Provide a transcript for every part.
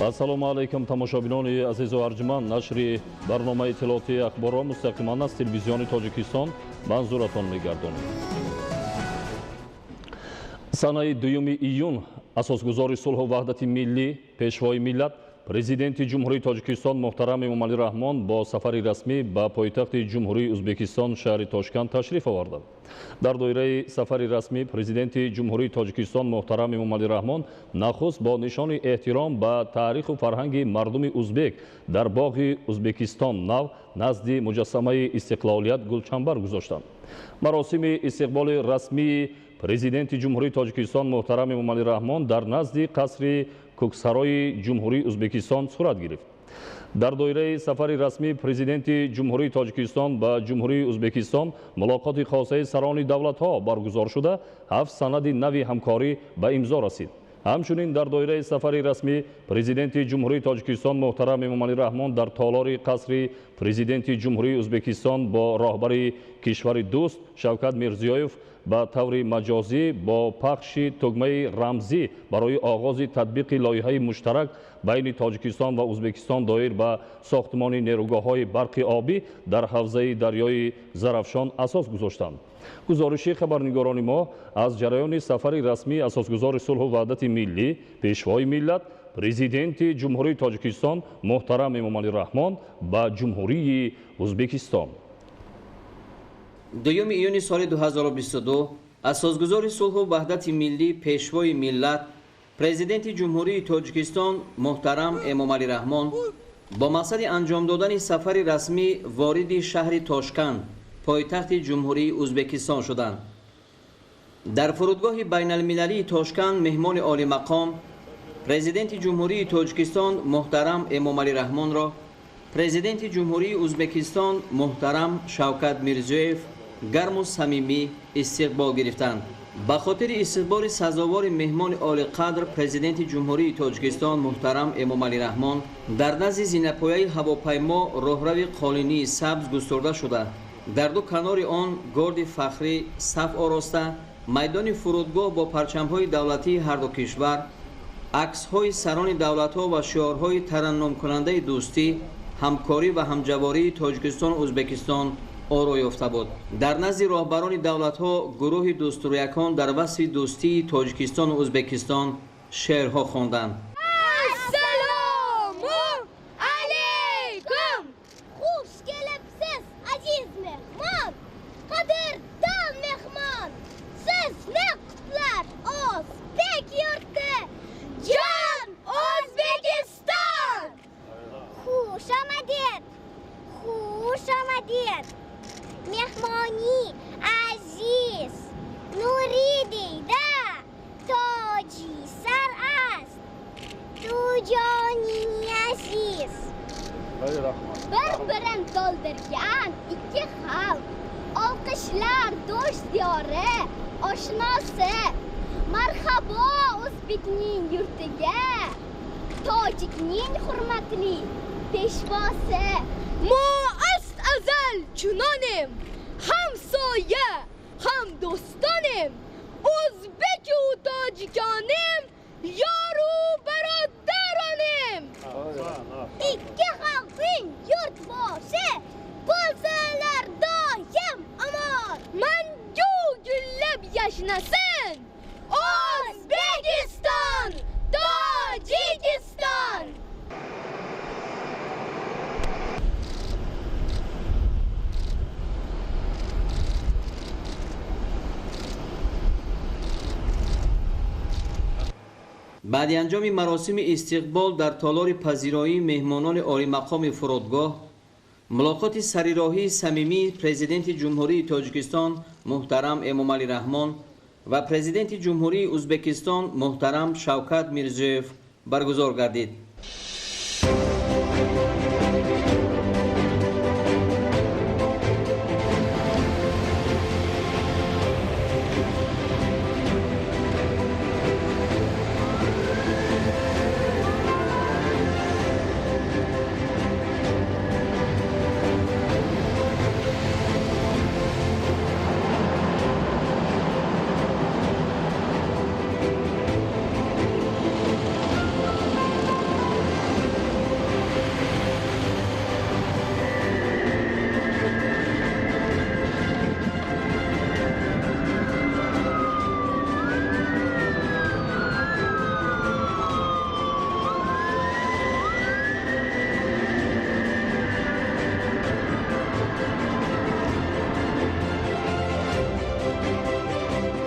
Ассалому алайкум, тамошобинони азизу арҷманд. Нашри барномаи иттилоотии ахборро мустақиман аз телевизиони Тоҷикистон манзуратон мегардонем. Санаи 2 июн асосгузори сулҳу ваҳдати миллӣ, пешвои миллат, Президенти Ҷумҳурии Тоҷикистон муҳтарам Эмомалӣ Раҳмон бо сафари расмӣ ба пойтахти Ҷумҳурии Ӯзбекистон шаҳри Тошканд ташриф оварданд. Дар доираи сафари расмӣ Президенти Ҷумҳурии Тоҷикистон муҳтарам Эмомалӣ Раҳмон нахуст бо нишони эҳтиром ба таъриху фарҳанги мардуми узбек дар боғи Ӯзбекистон нав назди муҷассамаи истиқлолият гулчанбар гузоштанд. Маросими истиқболи расмии Президенти Ҷумҳурии Тоҷикистон муҳтарам Эмомалӣ Раҳмон дар назди қасри Кӯксарои Ҷумҳурии Ӯзбекистон сурат гирифт. Дар доираи сафари расмии Президенти Ҷумҳурии Тоҷикистон ба Ҷумҳурии Ӯзбекистон мулоқоти хосаи сарони давлатҳо баргузор шуда, 7 санади нави ҳамкорӣ ба имзо расид. Ҳамчунин дар доираи сафари расмӣ Президенти Ҷумҳурии Тоҷикистон муҳтарам Эмомалӣ Раҳмон дар толори қасри Президенти Ҷумҳурии Ӯзбекистон бо роҳбари кишвари дӯст Шавкат Мирзиёев ба таври маҷозӣ бо пахши тугмаи рамзӣ барои оғози татбиқи лоиҳаи муштарак байни Тоҷикистон ва Ӯзбекистон доир ба сохтмони нерӯгоҳҳои барқи обӣ дар ҳавзаи дарёи Зарафшон асос гузоштанд. Гузориши хабарнигорони мо аз ҷараёни сафари расмии асосгузори сулҳу ваҳдати миллӣ, пешвои миллат, Президенти Ҷумҳурии Тоҷикистон муҳтарам Эмомалӣ Раҳмон ба Ҷумҳурии Ӯзбекистон. 2 июни соли 2022 асосгузори сулҳу ваҳдати миллӣ, пешвои миллат, Президенти Ҷумҳурии Тоҷикистон муҳтарам Эмомалӣ Раҳмон бо мақсади анҷом додани сафари расмӣ вориди шаҳри Тошканд, пойтахти Ҷумҳурии Ӯзбекистон шуданд. Дар фурудгоҳи байналмилалии Тошканд меҳмони олимақом Президенти Ҷумҳурии Тоҷикистон муҳтарам Эмомалӣ Раҳмонро Президенти Ҷумҳурии Ӯзбекистон муҳтарам Шавкат Мирзиёев гарму самимӣ истиқбол гирифтанд. Ба хотири истиқболи сазовори меҳмони олиқадр Президенти Ҷумҳурии Тоҷикистон муҳтарам Эмомалӣ Раҳмон дар назди зинапояи ҳавопаймо роҳрави қолинии сабз густурда шуда, дар ду канори он горди фахрӣ саф ороста, майдони фурудгоҳ бо парчамҳои давлатии ҳарду кишвар, аксҳои сарони давлатҳо ва шиорҳои тараннумкунандаи дӯстӣ, ҳамкорӣ ва ҳамҷавории Тоҷикистону Ӯзбекистон оро ёфта буд. Дар назди роҳбарони давлатҳо гурӯҳи дӯстрӯякон дар васфи дӯстии Тоҷикистону Ӯзбекистон шеърҳо хонданд. Ассалому алайкум! Хуш келибсиз, азиз меҳмон, қадрдон меҳмон. Sizni qutlar o'zbek yurti, jon O'zbekiston! Xush omadid, xush omadid. Меҳмони азиз, нури дида, тоҷи сар аст, ту ҷони азиз. Bir-birin to'ldirgan ikki xalq, olqishlar do'st yori, oshnosi. Marhabo o'zbekning yurtiga, tojikning hurmatli peshvosi. Мо аз азал чунонем, ҳамсоя, ҳам дӯстонем, ӯзбеку тоҷиконем, ёру бародаронем. Ikki xalqning yurtboshi bo'lsalar doim omon. Mangu gullab yashnasin O'zbekiston, Tojikiston. Баъди анҷоми маросими истиқбол дар толори пазироии меҳмонони олимақоми фурудгоҳ мулоқоти сарироҳии самимии Президенти Ҷумҳурии Тоҷикистон муҳтарам Эмомалӣ Раҳмон ва Президенти Ҷумҳурии Ӯзбекистон муҳтарам Шавкат Мирзиёев баргузор гардид.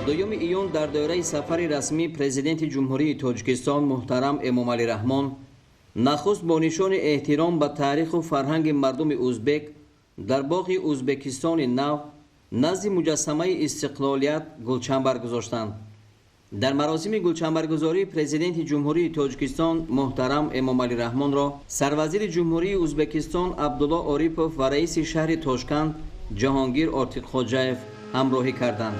2 июн дар доираи сафари расмии Президенти Ҷумҳурии Тоҷикистон муҳтарам Эмомалӣ Раҳмон нахуст бо нишони эҳтиром ба таъриху фарҳанги мардуми узбек дар боғи Узбекистони нав назди муҷассамаи истиқлолият гулчанбар гузоштанд. Дар маросими гулчанбаргузорӣ Президенти Ҷумҳурии Тоҷикистон муҳтарам Эмомалӣ Раҳмонро сарвазири Ҷумҳурии Узбекистон Абдулло Орипов ва раиси шаҳри Тошканд Ҷаҳонгир Ортиқхоҷаев ҳамроҳӣ карданд.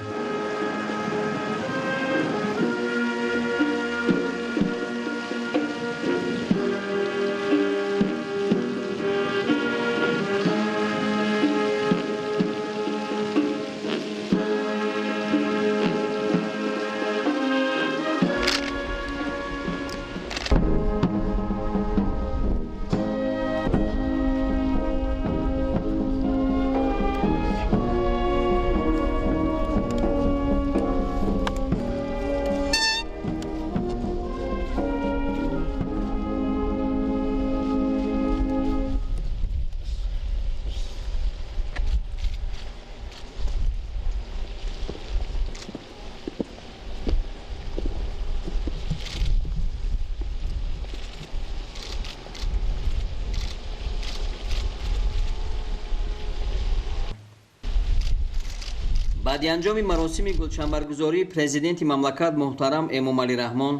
Баъди анҷоми маросими гулчанбаргузорӣ Президенти мамлакат муҳтарам Эмомалӣ Раҳмон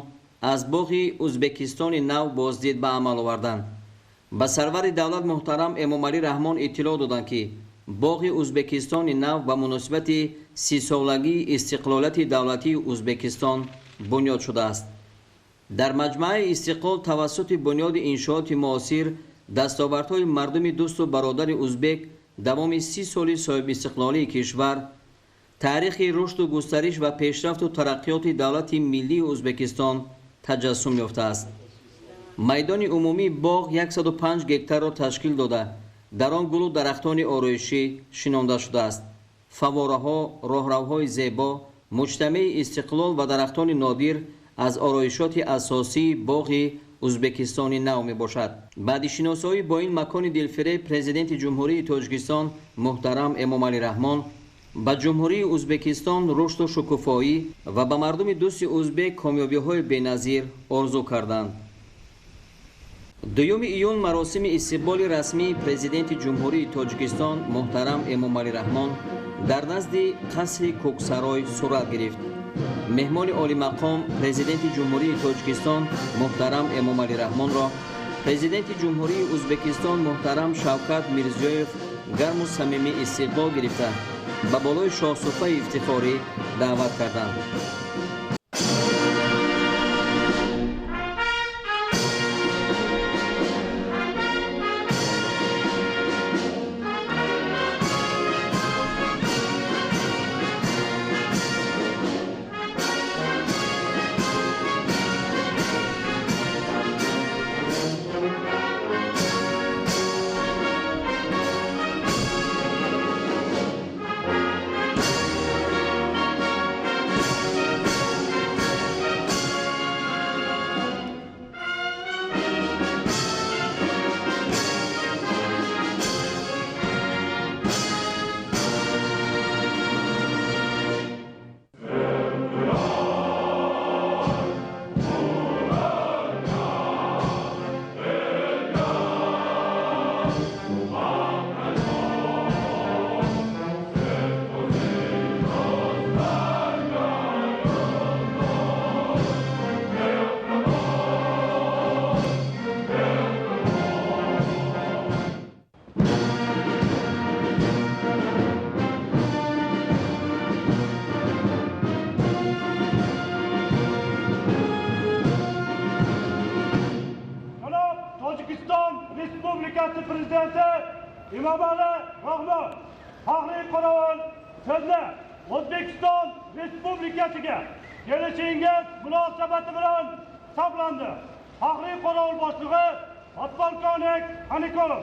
аз боғи Узбекистони нав боздид ба амал оварданд. Ба сарвари давлат муҳтарам Эмомалӣ Раҳмон иттилоъ доданд, ки боғи Узбекистони нав ба муносибати 30-солагии истиқлолияти давлатии Узбекистон бунёд шудааст. Дар маҷмӯаи Истиқлол тавассути бунёди иншооти муосир дастовардҳои мардуми дӯсту бародари узбек давоми 30 соли соҳибистиқлолии кишвар, таърихи рушду густариш ва пешрафту тараққиёти давлати миллии Узбекистон таҷассум ёфтааст. Майдони умумии боғ 105 гектарро ташкил дода, дар он гулу дарахтони ороишӣ шинонда шудааст. Фаввораҳо, роҳравҳои зебо, муҷтамаи Истиқлол ва дарахтони нодир аз ороишоти асосии боғи Узбекистони нав мебошад. Баъди шиносоӣ бо ин макони дилфиреб Президенти Ҷумҳурии Тоҷикистон муҳтарам Эмомалӣ Раҳмон ба Ҷумҳурии Узбекистон рушду шукуфоӣ ва ба мардуми дӯсти узбек комёбиҳои беназир орзу карданд. 2 июн маросими истиқболи расмии Президенти Ҷумҳурии Тоҷикистон муҳтарам Эмомалӣ Раҳмон дар назди қасри Кӯксарой сурат гирифт. Меҳмони олимақом Президенти Ҷумҳурии Тоҷикистон муҳтарам Эмомалӣ Раҳмонро Президенти Ҷумҳурии Узбекистон муҳтарам Шавкат Мирзиёев гарму самимӣ истиқбол гирифта ба болои шоҳсуфаи ифтихорӣ даъват карданд. Prezidenti Emomali Rahmon faxriy qorovul sizni O'zbekiston Respublikasiga kelishingiz munosabati bilan sablandi. Faxriy qorovul boshlig'i podpolkovnik Xaniqulov.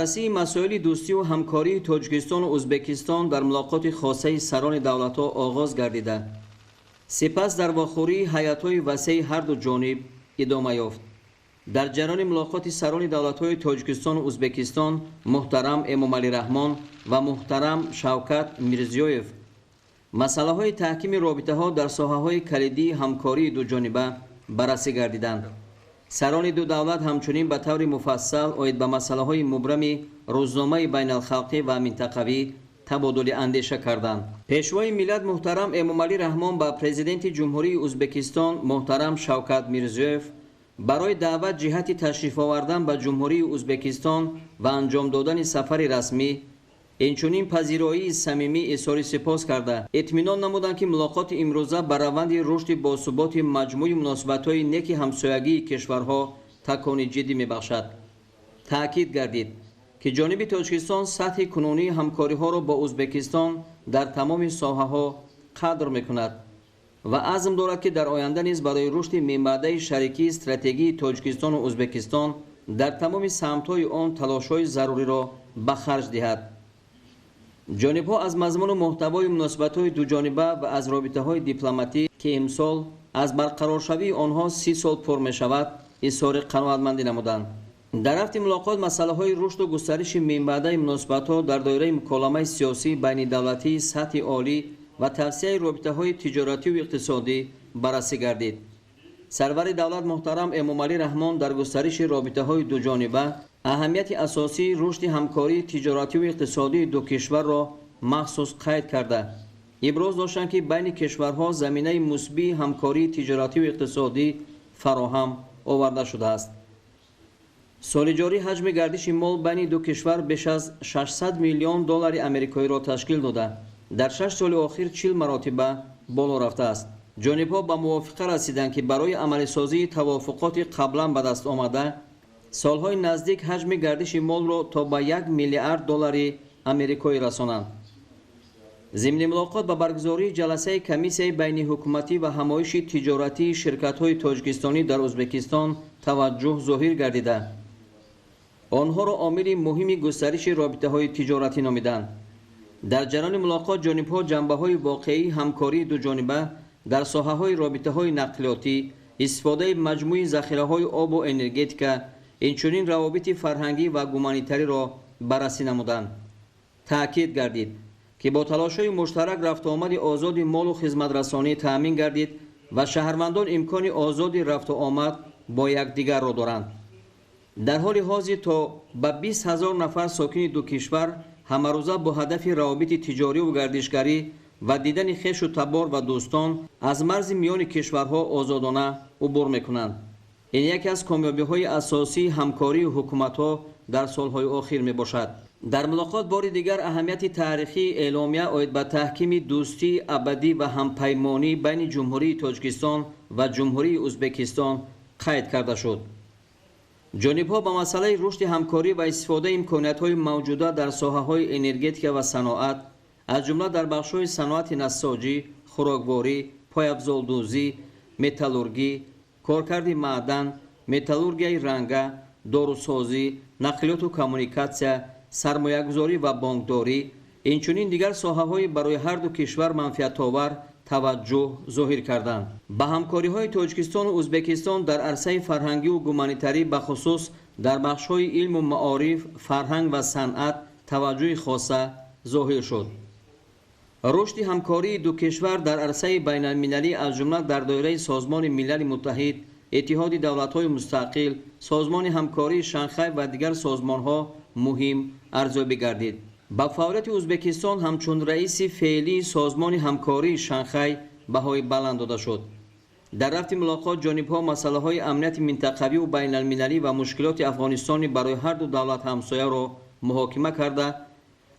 Баррасии масоили дӯстиву ҳамкории Тоҷикистону Ӯзбекистон дар мулоқоти хосаи сарони давлатҳо оғоз гардида. Сипас дар вохӯрии ҳайатҳои васеи ҳарду ҷониб идома ёфт. Дар ҷараёни мулоқоти сарони давлатҳои Тоҷикистону Ӯзбекистон муҳтарам Эмомалӣ Раҳмон ва муҳтарам Шавкат Мирзиёев масъалаҳои таҳкими робитаҳо дар соҳаҳои калидии ҳамкории дуҷониба баррасӣ гардиданд. Сарони ду давлат ҳамчунин ба таври муфассал оид ба масъалаҳои мубрами рӯзномаи байналхалқӣ ва минтақавӣ табодули андеша карданд. Пешвои миллат муҳтарам Эмомалӣ Раҳмон ба президенти Ҷумҳурии Ӯзбекистон муҳтарам Шавкат Мирзиёев барои даъват ҷиҳати ташриф овардан ба Ҷумҳурии Ӯзбекистон ва анҷом додани сафари расмӣ, инчунин пазироии самимӣ изҳори сипос карда, итминон намуданд, ки мулоқоти имрӯза ба раванди рушди босуботи маҷмӯи муносибатҳои неки ҳамсоягии кишварҳо такони ҷиддӣ мебахшад. Таъкид гардид, ки ҷониби Тоҷикистон сатҳи кунунии ҳамкориҳоро бо Ӯзбекистон дар тамоми соҳаҳо қадр мекунад ва азм дорад, ки дар оянда низ барои рушди минбаъдаи шарикии стратегии Тоҷикистону Ӯзбекистон дар тамоми самтҳои он талошҳои заруриро ба харҷ диҳад. Ҷонибҳо аз мазмуну муҳтавои муносибатҳои дуҷониба ва аз робитаҳои дипломатӣ, ки имсол аз барқароршавии онҳо 30 сол пур мешавад, изҳори қаноатмандӣ намуданд. Дар рафти мулоқот масъалаҳои рушду густариши минбаъдаи муносибатҳо дар доираи муколамаи сиёсии байнидавлатии сатҳи олӣ ва тавсияи робитаҳои тиҷоративу иқтисодӣ баррасӣ гардид. Сарвари давлат муҳтарам Эмомалӣ Раҳмон дар густариши робитаҳои дуҷониба аҳамияти асосии рушди ҳамкории тиҷоративу иқтисодии ду кишварро махсус қайд карда, иброз доштанд, ки байни кишварҳо заминаи мусбии ҳамкории тиҷоративу иқтисодӣ фароҳам оварда шудааст. Соли ҷорӣ ҳаҷми гардиши мол байни ду кишвар беш аз 600 миллион доллари амрикоиро ташкил дода, дар 6 соли охир 40 маротиба боло рафтааст. Ҷонибҳо ба мувофиқа расиданд, ки барои амалисозии тавофуқоти қаблан ба даст омада солҳои наздик ҳаҷми гардиши молро то ба 1 миллиард доллари амрикоӣ расонанд. Зимни мулоқот ба баргузории ҷаласаи комиссияи байниҳукуматӣ ва ҳамоиши тиҷоратии ширкатҳои тоҷикистонӣ дар Ӯзбекистон таваҷҷӯҳ зоҳир гардида, онҳоро омили муҳими густариши робитаҳои тиҷоратӣ номиданд. Дар ҷараёни мулоқот ҷонибҳо ҷанбаҳои воқеии ҳамкории дуҷониба дар соҳаҳои робитаҳои нақлиётӣ, истифодаи маҷмӯи захираҳои обу энергетика, инчунин равобити фарҳангӣ ва гуманитариро баррасӣ намуданд. Таъкид гардид, ки бо талошҳои муштарак рафтуомади озоди молу хизматрасонӣ таъмин гардид ва шаҳрвандон имкони озоди рафтуомад бо якдигарро доранд. Дар ҳоли ҳозир то ба 20 ҳазор нафар сокини ду кишвар ҳамарӯза бо ҳадафи равобити тиҷориву гардишгарӣ ва дидани хешу табор ва дӯстон аз марзи миёни кишварҳо озодона убур мекунанд. Ин яке аз комёбиҳои асосии ҳамкории ҳукуматҳо дар солҳои охир мебошад. Дар мулоқот бори дигар аҳамияти таърихии эъломия оид ба таҳкими дӯстии абадӣ ва ҳампаймонӣ байни Ҷумҳурии Тоҷикистон ва Ҷумҳурии Ӯзбекистон қайд карда шуд. Ҷонибҳо ба масъалаи рушди ҳамкорӣ ва истифодаи имкониятҳои мавҷуда дар соҳаҳои энергетика ва саноат, аз ҷумла дар бахшҳои саноати нассоҷӣ, хӯрокворӣ, пойафзолдӯзӣ, металлургӣ, коркарди маъдан, металлургияи ранга, дорусозӣ, нақлиёту коммуникатсия, сармоягузорӣ ва бонкдорӣ, инчунин дигар соҳаҳои барои ҳарду кишвар манфиатовар таваҷҷӯҳ зоҳир карданд. Ба ҳамкориҳои Тоҷикистону Ӯзбекистон дар арсаи фарҳангиву гуманитарӣ, бахусус дар бахшҳои илму маориф, фарҳанг ва санъат таваҷҷӯҳи хоса зоҳир шуд. Рушди ҳамкории ду кишвар дар арсаи байналмилалӣ, аз ҷумла дар доираи Созмони Милали Муттаҳид, Иттиҳоди Давлатҳои Мустақил, Созмони ҳамкории Шанхай ва дигар созмонҳо муҳим арзёбӣ гардид. Ба фаъолияти Ӯзбекистон ҳамчун раиси феълии Созмони ҳамкории Шанхай баҳои баланд дода шуд. Дар рафти мулоқот ҷонибҳо масъалаҳои амнияти минтақавиву байналмилалӣ ва мушкилоти Афғонистони барои ҳарду давлат ҳамсояро муҳокима карда,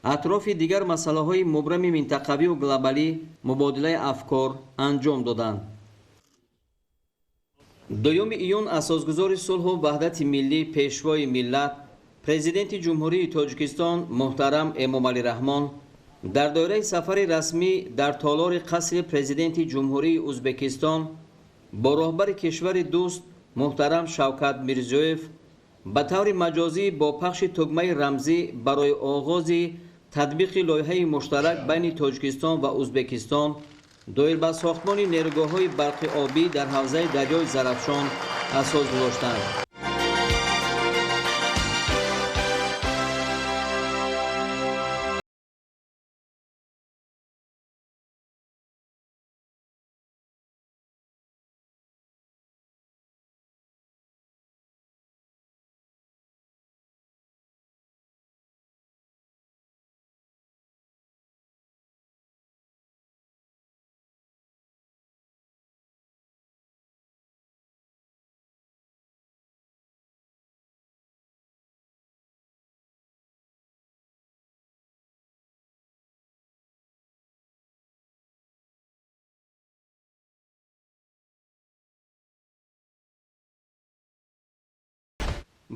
Атрофи дигар масъалаҳои мубрами минтақавию глобалӣ мубодилаи афкор анҷом доданд. 2 июн асосгузори сулҳу ваҳдати миллӣ, Пешвои миллат, Президенти Ҷумҳурии Тоҷикистон муҳтарам Эмомалӣ Раҳмон дар доираи сафари расмӣ дар толори қасри Президенти Ҷумҳурии Узбекистон бо роҳбари кишвари дӯст муҳтарам Шавкат Мирзиёев ба таври маҷозӣ бо пахши тугмаи рамзӣ барои оғози татбиқи лоиҳаи муштарак байни Тоҷикистон ва Узбекистон доир ба сохтмони нерӯгоҳҳои барқи обӣ дар ҳавзаи дарёи Зарафшон асос гузоштанд.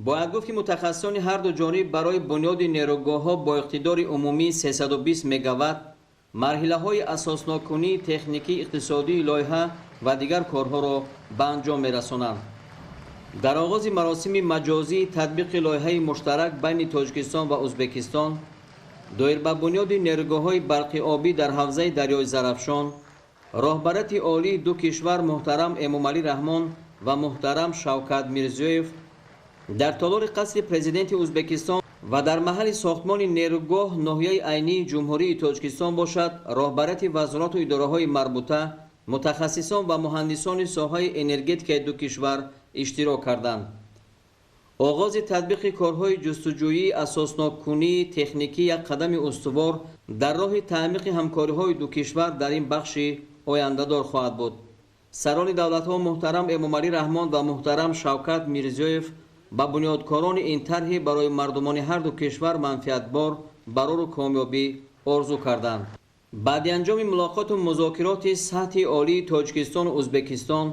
Бояд гуфт, ки мутахассисони ҳарду ҷониб барои бунёди нерӯгоҳҳо бо иқтидори умумии 320 мегаватт марҳилаҳои асосноккунии техникӣ, иқтисодии лоиҳа ва дигар корҳоро ба анҷом мерасонанд. Дар оғози маросими маҷозии татбиқи лоиҳаи муштарак байни Тоҷикистон ва Узбекистон доир ба бунёди нерӯгоҳҳои барқи обӣ дар ҳавзаи дарёи Зарафшон роҳбарияти олии ду кишвар муҳтарам Эмомалӣ Раҳмон ва муҳтарам Шавкат Мирзиёев дар толори қасри Президенти Узбекистон ва дар маҳалли сохтмони нерӯгоҳ ноҳияи айнии Ҷумҳурии Тоҷикистон бошад, роҳбарияти вазорату идораҳои марбута, мутахассисон ва муҳандисони соҳаи энергетикаи ду кишвар иштирок карданд. Оғози татбиқи корҳои ҷустуҷӯии асосноккунии техникӣ як қадами устувор дар роҳи таъмиқи ҳамкориҳои ду кишвар дар ин бахши ояндадор хоҳад буд. Сарони давлатҳо муҳтарам Эмомалӣ Раҳмон ва муҳтарам Шавкат Мирзиёев ба бунёдкорони ин тарҳи барои мардумони ҳарду кишвар манфиатбор барору комёбӣ орзу карданд. Баъди анҷоми мулоқоту музокироти сатҳи олии Тоҷикистону Узбекистон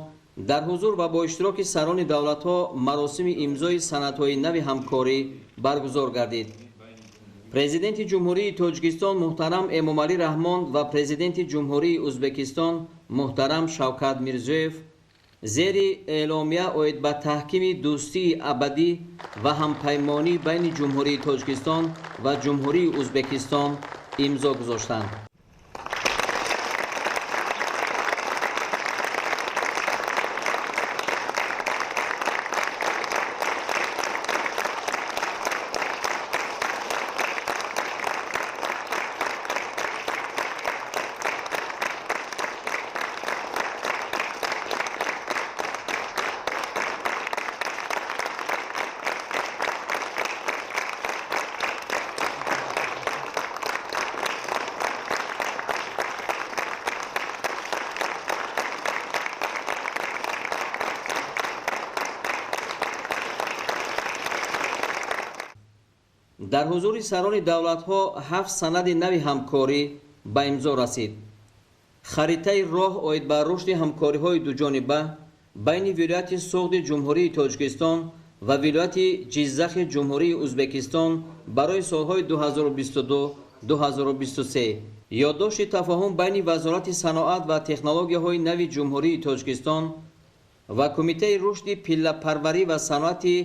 дар ҳузур ва бо иштироки сарони давлатҳо маросими имзои санадҳои нави ҳамкорӣ баргузор гардид. Президенти Ҷумҳурии Тоҷикистон муҳтарам Эмомалӣ Раҳмон ва Президенти Ҷумҳурии Узбекистон муҳтарам Шавкат Мирзиёев зери эъломия оид ба таҳкими дӯстии абадӣ ва ҳампаймонӣ байни Ҷумҳурии Тоҷикистон ва Ҷумҳурии Узбекистон имзо гузоштанд. Дар ҳузури сарони давлатҳо 7 санади нави ҳамкорӣ ба имзо расид. Харитаи роҳ оид ба рушди ҳамкориҳои дуҷониба байни вилояти Суғди Ҷумҳурии Тоҷикистон ва вилояти Ҷиззахи Ҷумҳурии Узбекистон барои солҳои 2022-2023, ёддошти тафоҳум байни Вазорати саноат ва технологияҳои нави Ҷумҳурии Тоҷикистон ва Кумитаи рушди пиллапарварӣ ва саноати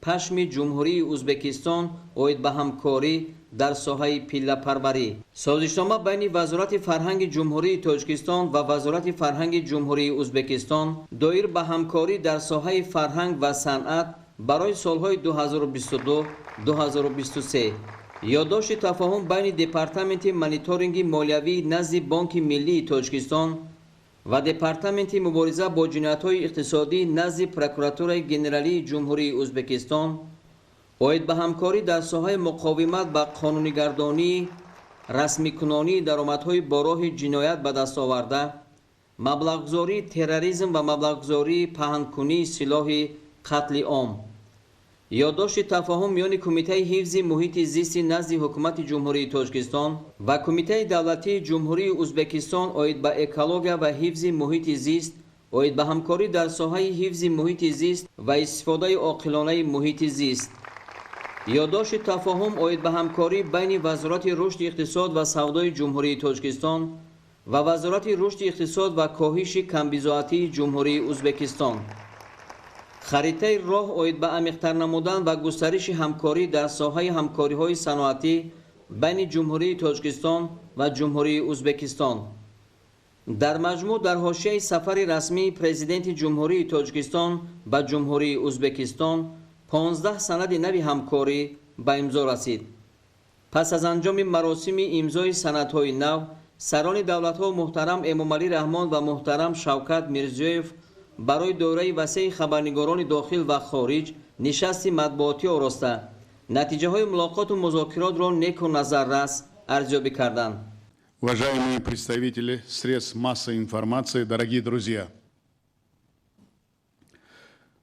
пашми Ҷумҳурии Узбекистон оид ба ҳамкорӣ дар соҳаи пиллапарварӣ, созишнома байни Вазорати фарҳанги Ҷумҳурии Тоҷикистон ва Вазорати фарҳанги Ҷумҳурии Узбекистон доир ба ҳамкорӣ дар соҳаи фарҳанг ва санъат барои солҳои 2022-2023, ёддошти тафоҳум байни Департаменти мониторинги молиявии назди Бонки Миллии Тоҷикистон ва Департаменти мубориза бо ҷиноятҳои иқтисодӣ назди Прокуратураи Генералии Ҷумҳурии Узбекистон оид ба ҳамкорӣ дар соҳаи муқовимат ба қонунигардонии расмикунонии даромадҳои бо роҳи ҷиноят ба даст оварда, маблағгузории терроризм ва маблағгузории паҳнкунии силоҳи қатли ом, Ёддошти тафоҳум миёни Кумитаи ҳифзи муҳити зисти назди Ҳукумати Ҷумҳурии Тоҷикистон ва Кумитаи давлатии Ҷумҳурии Узбекистон оид ба экология ва ҳифзи муҳити зист оид ба ҳамкорӣ дар соҳаи ҳифзи муҳити зист ва истифодаи оқилонаи муҳити зист. Ёддошти тафоҳум оид ба ҳамкорӣ байни Вазорати рушди иқтисод ва савдои Ҷумҳурии Тоҷикистон ва Вазорати рушди иқтисод ва коҳиши камбизоатии Ҷумҳурии Узбекистон. Харитаи роҳ оид ба амиқтар намудан ва густариши ҳамкорӣ дар соҳаи ҳамкориҳои саноатӣ байни Ҷумҳурии Тоҷикистон ва Ҷумҳурии Узбекистон. Дар маҷмӯъ дар ҳошияи сафари расмии Президенти Ҷумҳурии Тоҷикистон ба Ҷумҳурии Узбекистон 15 санади нави ҳамкорӣ ба имзо расид. Пас аз анҷоми маросими имзои санадҳои нав, сарони давлатҳо муҳтарам Эмомалӣ Раҳмон ва муҳтарам Шавкат Мирзиёев барои доираи васеи хабарнигорони дохил ва хориҷ нишасти матбуотӣ ороста, натиҷаҳои мулоқоту музокиротро неку назаррас арзёбӣ карданд. Уважаемые представители средств массовой информации, дорогие друзья,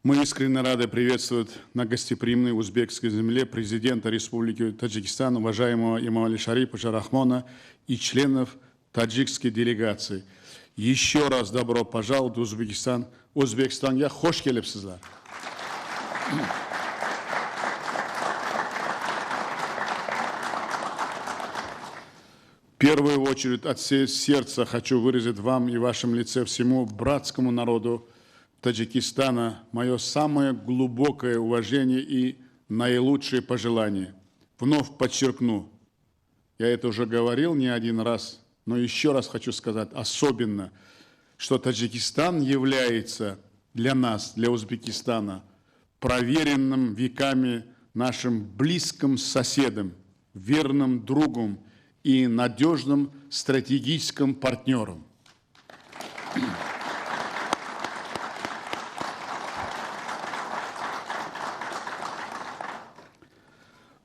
мы искренне рады приветствовать на гостеприимной узбекской земле президента Республики Таджикистан, уважаемого Эмомали Шариповича Рахмона и членов таджикской делегации. Еще раз добро пожаловать в Узбекистан. O'zbekistonga xush kelibsizlar. В первую очередь от всего сердца хочу выразить вам и в вашем лице всему братскому народу Таджикистана мое самое глубокое уважение и наилучшие пожелания. Вновь подчеркну, я это уже говорил не один раз, но еще раз хочу сказать, особенно, что Таджикистан является для нас, для Узбекистана, проверенным веками нашим близким соседом, верным другом и надежным стратегическим партнером.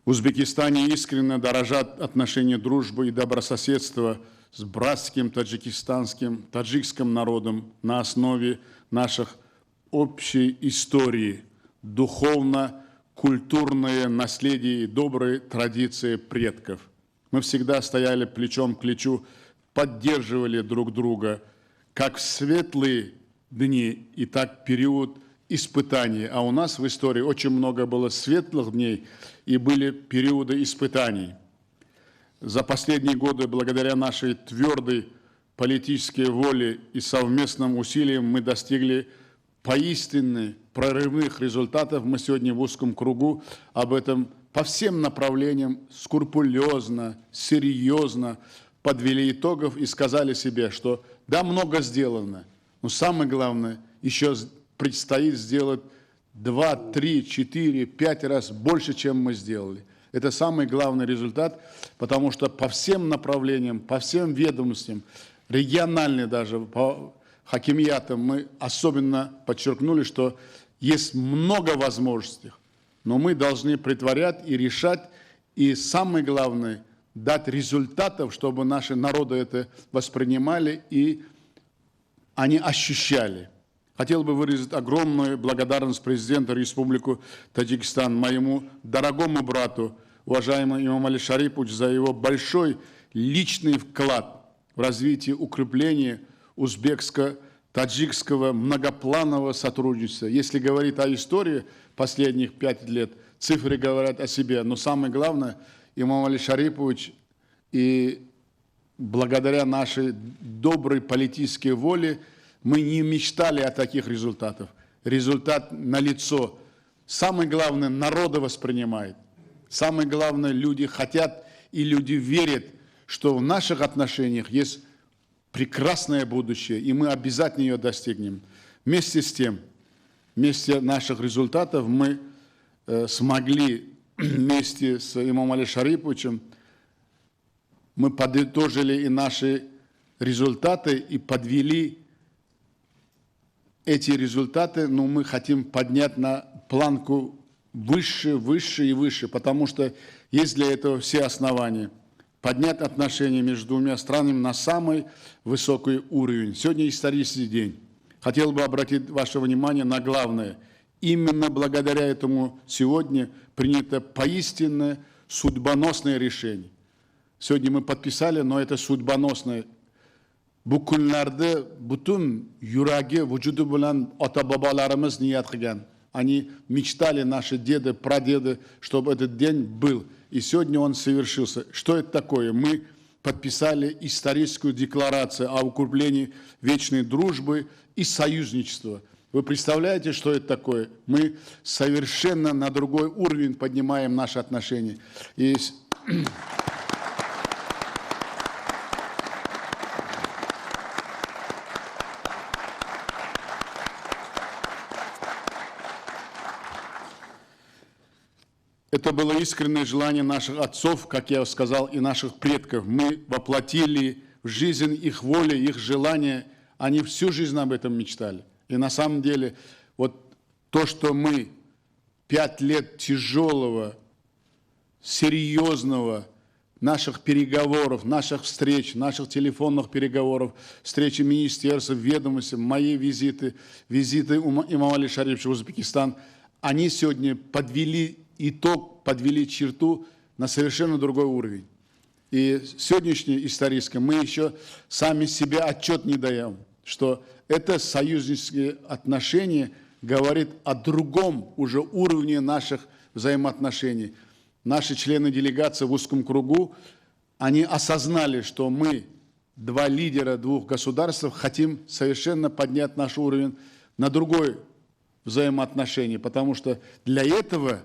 В Узбекистане искренне дорожат отношения дружбы и добрососедства с братским таджикистанским, таджикским народом на основе наших общей истории, духовно-культурное наследие и добрые традиции предков. Мы всегда стояли плечом к плечу, поддерживали друг друга, как в светлые дни и так в период испытаний. А у нас в истории очень много было светлых дней и были периоды испытаний. За последние годы, благодаря нашей твердой политической воле и совместным усилиям, мы достигли поистине прорывных результатов. Мы сегодня в узком кругу об этом по всем направлениям скрупулезно, серьезно подвели итогов и сказали себе, что да, много сделано, но самое главное, еще предстоит сделать 2, 3, 4, 5 раз больше, чем мы сделали. Это самый главный результат, потому что по всем направлениям, по всем ведомствам, региональные даже, по хакимиятам мы особенно подчеркнули, что есть много возможностей, но мы должны претворять и решать, и самое главное, дать результатов, чтобы наши народы это воспринимали и они ощущали. Хотел бы выразить огромную благодарность президенту Республики Таджикистан, моему дорогому брату, уважаемому Эмомали Шариповичу, за его большой личный вклад в развитие укрепления узбекско-таджикского многопланового сотрудничества. Если говорить о истории последних 5 лет, цифры говорят о себе, но самое главное, Эмомали Шарипович и благодаря нашей доброй политической воле мы не мечтали о таких результатах. Результат налицо. Самое главное, народы воспринимает. Самое главное, люди хотят и люди верят, что в наших отношениях есть прекрасное будущее, и мы обязательно ее достигнем. Вместе с тем, вместе наших результатов мы смогли вместе с Эмомали Шариповичем, мы подытожили и наши результаты, и подвели эти результаты, но мы хотим поднять на планку выше, выше и выше, потому что есть для этого все основания. Поднять отношения между двумя странами на самый высокий уровень. Сегодня исторический день. Хотел бы обратить ваше внимание на главное. Именно благодаря этому сегодня принято поистине судьбоносное решение. Сегодня мы подписали, но это судьбоносное. Bu kunlarda butun yuragi, vujudi bilan ota-bobolarimiz niyat qilgan. Они мечтали, наши деды, прадеды, чтобы этот день был. И сегодня он совершился. Что это такое? Мы подписали историческую декларацию о укреплении вечной дружбы и союзничества. Вы представляете, что это такое? Мы совершенно на другой уровень поднимаем наши отношения. И это было искреннее желание наших отцов, как я сказал, и наших предков. Мы воплотили в жизнь их волю, их желание. Они всю жизнь об этом мечтали. И на самом деле, вот то, что мы 5 лет тяжелого, серьезного наших переговоров, наших встреч, наших телефонных переговоров, встречи министерств, ведомств, мои визиты, визиты Эмомали Шариповича в Узбекистан, они сегодня подвели итог, подвели черту на совершенно другой уровень. И сегодняшний исторический мы еще сами себе отчет не даем, что это союзнические отношения говорит о другом уже уровне наших взаимоотношений. Наши члены делегации в узком кругу, они осознали, что мы, два лидера двух государств, хотим совершенно поднять наш уровень на другой взаимоотношения, потому что для этого,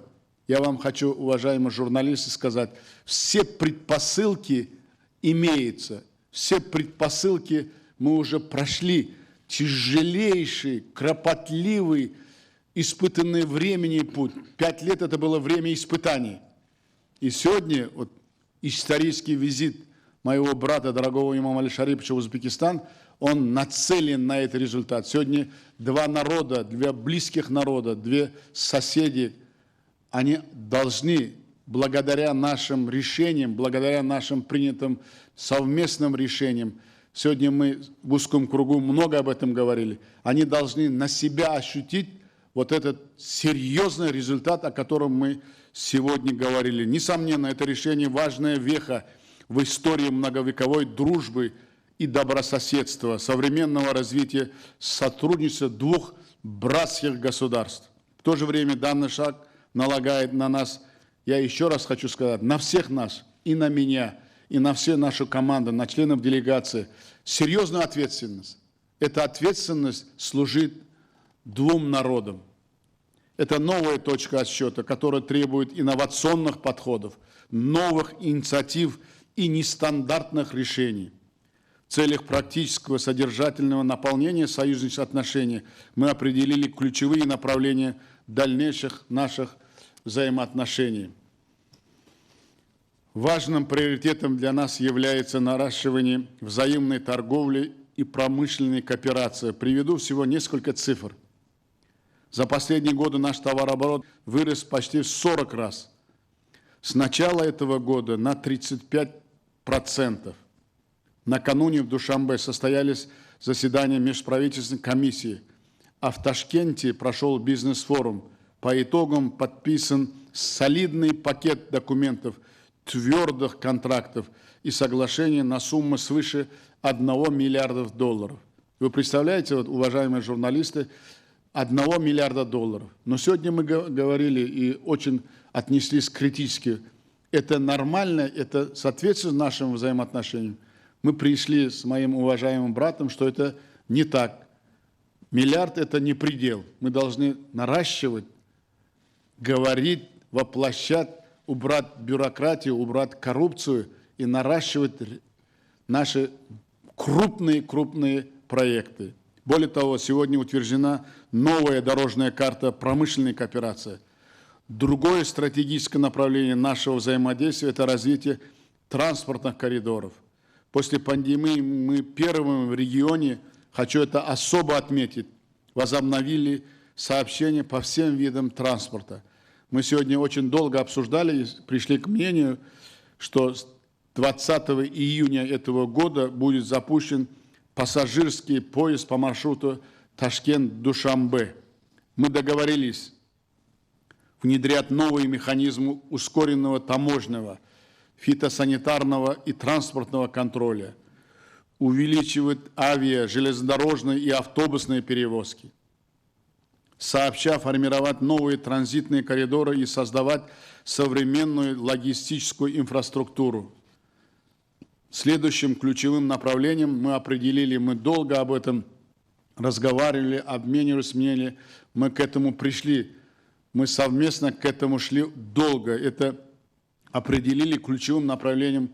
я вам хочу, уважаемые журналисты, сказать, все предпосылки имеются, все предпосылки мы уже прошли, тяжелейший, кропотливый, испытанный времени путь. 5 лет это было время испытаний. И сегодня вот, исторический визит моего брата, дорогого Эмомали Шариповича в Узбекистан, он нацелен на этот результат. Сегодня два народа, два близких народа, две соседи, они должны, благодаря нашим решениям, благодаря нашим принятым совместным решениям, сегодня мы в узком кругу много об этом говорили, они должны на себя ощутить вот этот серьезный результат, о котором мы сегодня говорили. Несомненно, это решение важная веха в истории многовековой дружбы и добрососедства, современного развития сотрудничества двух братских государств. В то же время данный шаг налагает на нас, я еще раз хочу сказать, на всех нас, и на меня, и на всю нашу команду, на членов делегации, серьезную ответственность. Эта ответственность служит двум народам. Это новая точка отсчета, которая требует инновационных подходов, новых инициатив и нестандартных решений. В целях практического содержательного наполнения союзнических отношений мы определили ключевые направления дальнейших наших взаимоотношений. Важным приоритетом для нас является наращивание взаимной торговли и промышленной кооперации. Приведу всего несколько цифр. За последние годы наш товарооборот вырос почти в 40 раз. С начала этого года на 35%. Накануне в Душанбе состоялись заседания межправительственной комиссии, а в Ташкенте прошел бизнес-форум. По итогам подписан солидный пакет документов, твердых контрактов и соглашений на сумму свыше 1 миллиарда долларов. Вы представляете, вот, уважаемые журналисты, 1 миллиарда долларов. Но сегодня мы говорили и очень отнеслись критически. Это нормально, это соответствует нашим взаимоотношениям. Мы пришли с моим уважаемым братом, что это не так. Миллиард – это не предел. Мы должны наращивать, говорить, воплощать, убрать бюрократию, убрать коррупцию и наращивать наши крупные-крупные проекты. Более того, сегодня утверждена новая дорожная карта промышленной кооперации. Другое стратегическое направление нашего взаимодействия – это развитие транспортных коридоров. После пандемии мы первыми в регионе, хочу это особо отметить, возобновили сообщения по всем видам транспорта. Мы сегодня очень долго обсуждали и пришли к мнению, что с 20 июня этого года будет запущен пассажирский поезд по маршруту Ташкент-Душанбе. Мы договорились внедрять новые механизмы ускоренного таможенного, фитосанитарного и транспортного контроля, увеличивать авиа, железнодорожные и автобусные перевозки, сообща формировать новые транзитные коридоры и создавать современную логистическую инфраструктуру. Следующим ключевым направлением мы определили, мы долго об этом разговаривали, обменивались мнениями, мы к этому пришли, мы совместно к этому шли долго. Это определили ключевым направлением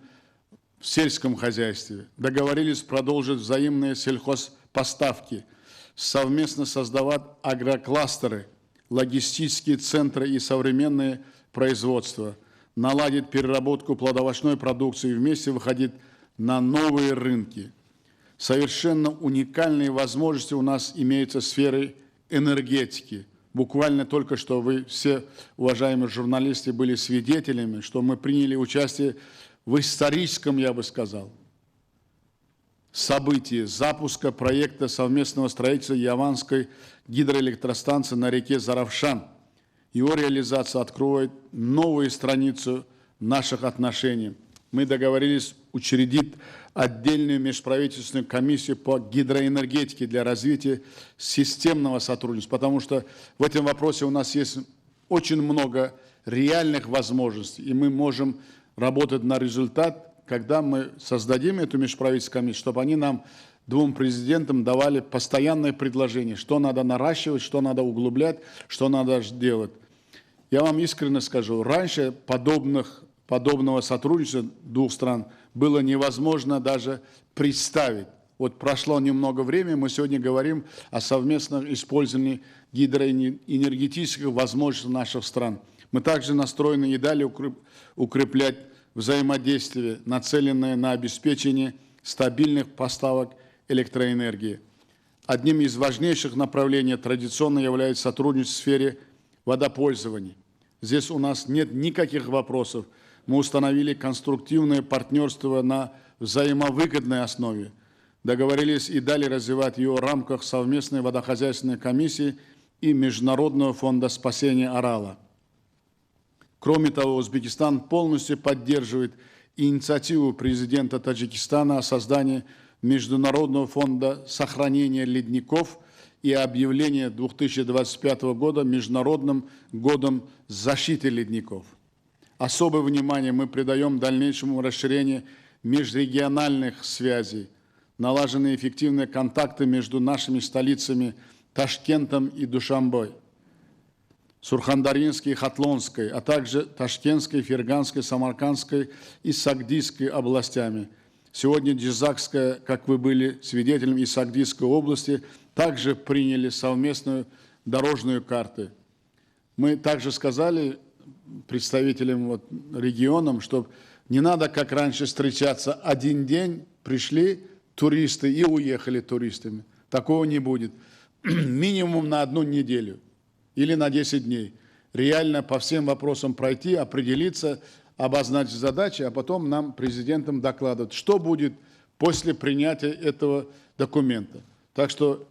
в сельском хозяйстве. Договорились продолжить взаимные сельхозпоставки, совместно создавать агрокластеры, логистические центры и современные производства, наладить переработку плодоовощной продукции и вместе выходить на новые рынки. Совершенно уникальные возможности у нас имеются в сфере энергетики. Буквально только что вы все, уважаемые журналисты, были свидетелями, что мы приняли участие в историческом, я бы сказал, событии запуска проекта совместного строительства Яванской гидроэлектростанции на реке Зарафшан. Его реализация откроет новую страницу наших отношений. Мы договорились учредить отдельную межправительственную комиссию по гидроэнергетике для развития системного сотрудничества, потому что в этом вопросе у нас есть очень много реальных возможностей, и мы можем работать на результат, когда мы создадим эту межправительственную комиссию, чтобы они нам, двум президентам, давали постоянные предложения, что надо наращивать, что надо углублять, что надо делать. Я вам искренне скажу, раньше подобного сотрудничества двух стран было невозможно даже представить. Вот прошло немного времени, мы сегодня говорим о совместном использовании гидроэнергетических возможностей наших стран. Мы также настроены и далее укреплять взаимодействие, нацеленное на обеспечение стабильных поставок электроэнергии. Одним из важнейших направлений традиционно является сотрудничество в сфере водопользования. Здесь у нас нет никаких вопросов. Мы установили конструктивное партнерство на взаимовыгодной основе. Договорились и далее развивать ее в рамках совместной водохозяйственной комиссии и Международного фонда спасения Арала. Кроме того, Узбекистан полностью поддерживает инициативу президента Таджикистана о создании Международного фонда сохранения ледников и объявление 2025 года Международным годом защиты ледников. Особое внимание мы придаем дальнейшему расширению межрегиональных связей, налажены эффективные контакты между нашими столицами Ташкентом и Душанбой, Сурхандарьинской и Хатлонской, а также Ташкентской, Ферганской, Самаркандской и Согдийской областями. Сегодня Джизакская, как вы были свидетелем, и Согдийской области также приняли совместную дорожную карту. Мы также сказали представителям регионам, что не надо, как раньше, встречаться один день, пришли туристы и уехали туристами. Такого не будет. Минимум на одну неделю или на 10 дней. Реально по всем вопросам пройти, определиться, обозначить задачи, а потом нам, президентам, докладывать, что будет после принятия этого документа. Так что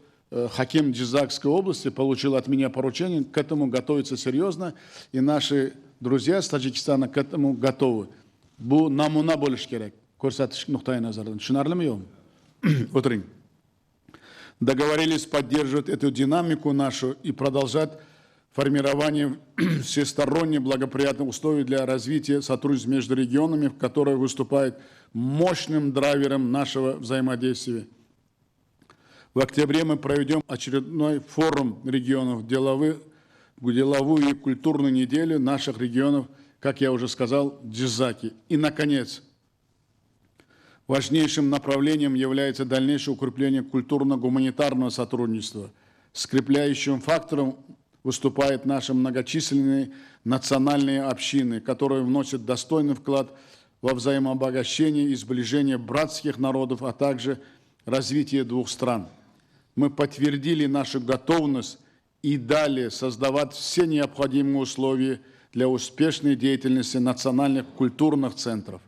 хоким Джизакской области получил от меня поручение к этому готовиться серьезно, и наши друзья с Таджикистана к этому готовы. Bu namuna bo'lishi kerak ko'rsatish nuqtai nazaridan. Tushunarlimi, yo'qmi? O'tiring. Договорились поддерживать эту динамику нашу и продолжать формирование всесторонне благоприятных условий для развития сотрудничества между регионами, которое выступает мощным драйвером нашего взаимодействия. В октябре мы проведем очередной форум регионов, деловую и культурную неделю наших регионов, как я уже сказал, Джизаки. И, наконец, важнейшим направлением является дальнейшее укрепление культурно-гуманитарного сотрудничества. Скрепляющим фактором выступают наши многочисленные национальные общины, которые вносят достойный вклад во взаимообогащение и сближение братских народов, а также развитие двух стран. Мы подтвердили нашу готовность и далее создавать все необходимые условия для успешной деятельности национальных культурных центров.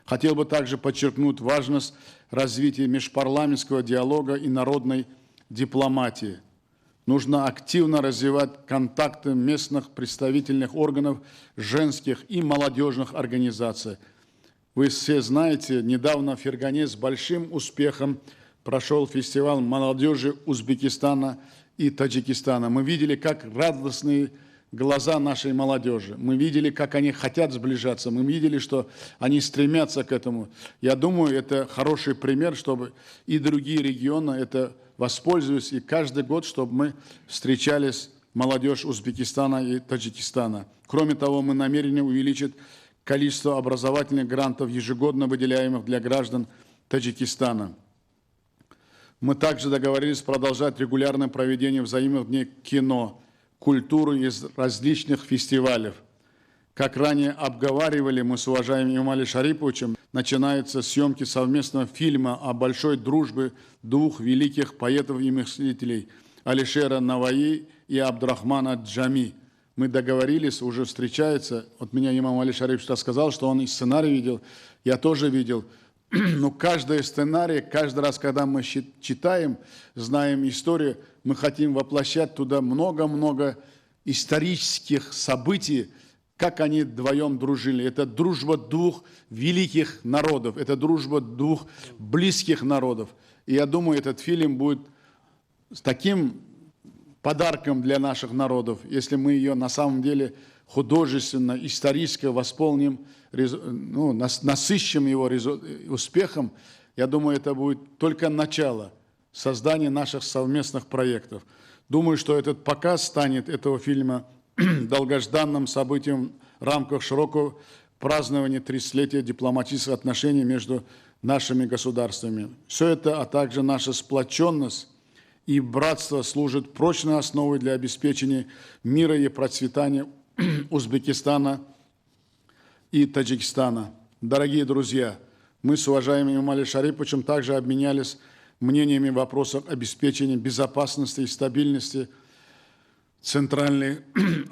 Хотел бы также подчеркнуть важность развития межпарламентского диалога и народной дипломатии. Нужно активно развивать контакты местных представительных органов женских и молодежных организаций. Вы все знаете, недавно в Фергане с большим успехом прошел фестиваль молодежи Узбекистана и Таджикистана. Мы видели, как радостные глаза нашей молодежи. Мы видели, как они хотят сближаться. Мы видели, что они стремятся к этому. Я думаю, это хороший пример, чтобы и другие регионы это воспользовались, и каждый год, чтобы мы встречались, молодежь Узбекистана и Таджикистана. Кроме того, мы намерены увеличить количество образовательных грантов, ежегодно выделяемых для граждан Таджикистана. Мы также договорились продолжать регулярное проведение взаимных дней кино, культуры из различных фестивалей. Как ранее обговаривали мы с уважаемым Эмомали Шариповичем, начинаются съемки совместного фильма о большой дружбе двух великих поэтов и мыслителей Алишера Навои и Абдурахмана Джами. Мы договорились, уже встречаются. Вот меня Эмомали Шарипович рассказал, что он и сценарий видел, я тоже видел. Но каждый сценарий, каждый раз, когда мы читаем, знаем историю, мы хотим воплощать туда много-много исторических событий, как они вдвоем дружили. Это дружба двух великих народов, это дружба двух близких народов. И я думаю, этот фильм будет с таким подарком для наших народов, если мы ее на самом деле художественно, исторически восполним, ну, насыщим его успехом, я думаю, это будет только начало создания наших совместных проектов. Думаю, что этот показ станет этого фильма долгожданным событием в рамках широкого празднования 30-летия дипломатических отношений между нашими государствами. Все это, а также наша сплоченность и братство служит прочной основой для обеспечения мира и процветания Узбекистана и Таджикистана. Дорогие друзья, мы с уважаемым Эмомали Шариповичем также обменялись мнениями в вопросах обеспечения безопасности и стабильности Центральной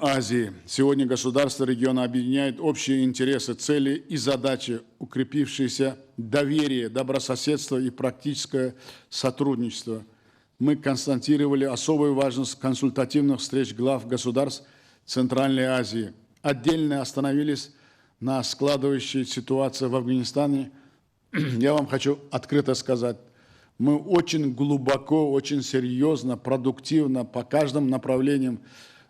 Азии. Сегодня государства региона объединяют общие интересы, цели и задачи, укрепившиеся доверие, добрососедство и практическое сотрудничество. Мы констатировали особую важность консультативных встреч глав государств Центральной Азии. Отдельно остановились на складывающей ситуации в Афганистане. Я вам хочу открыто сказать, мы очень глубоко, очень серьезно, продуктивно по каждым направлениям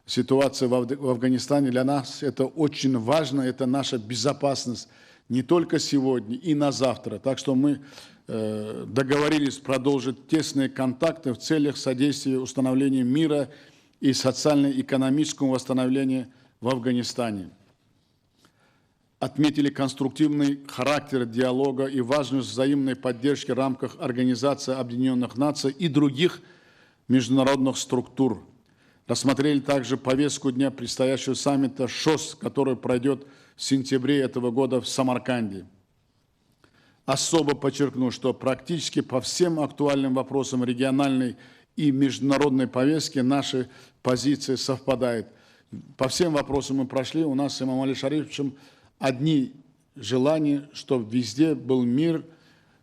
ситуации в Афганистане. Для нас это очень важно, это наша безопасность не только сегодня и на завтра. Так что мы договорились продолжить тесные контакты в целях содействия установлению мира и социально-экономическому восстановлению в Афганистане. Отметили конструктивный характер диалога и важность взаимной поддержки в рамках Организации Объединенных Наций и других международных структур. Рассмотрели также повестку дня предстоящего саммита ШОС, который пройдет в сентябре этого года в Самарканде. Особо подчеркну, что практически по всем актуальным вопросам региональной и международной повестки наши позиции совпадают. По всем вопросам мы прошли, у нас с Эмомали Шариповичем одни желания, чтобы везде был мир,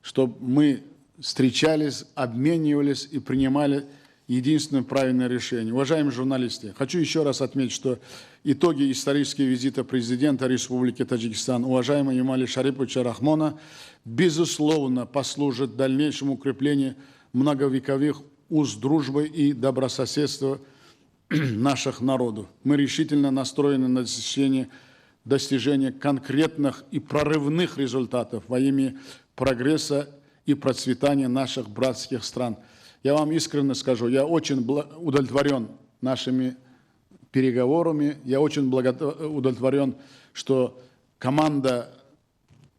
чтобы мы встречались, обменивались и принимали единственное правильное решение. Уважаемые журналисты, хочу еще раз отметить, что итоги исторического визита президента Республики Таджикистан, уважаемого Эмомали Шариповича Рахмона, безусловно, послужат дальнейшему укреплению многовековых уз дружбы и добрососедства наших народов. Мы решительно настроены на достижение конкретных и прорывных результатов во имя прогресса и процветания наших братских стран. Я вам искренне скажу, я очень удовлетворен нашими переговорами, я очень удовлетворен, что команда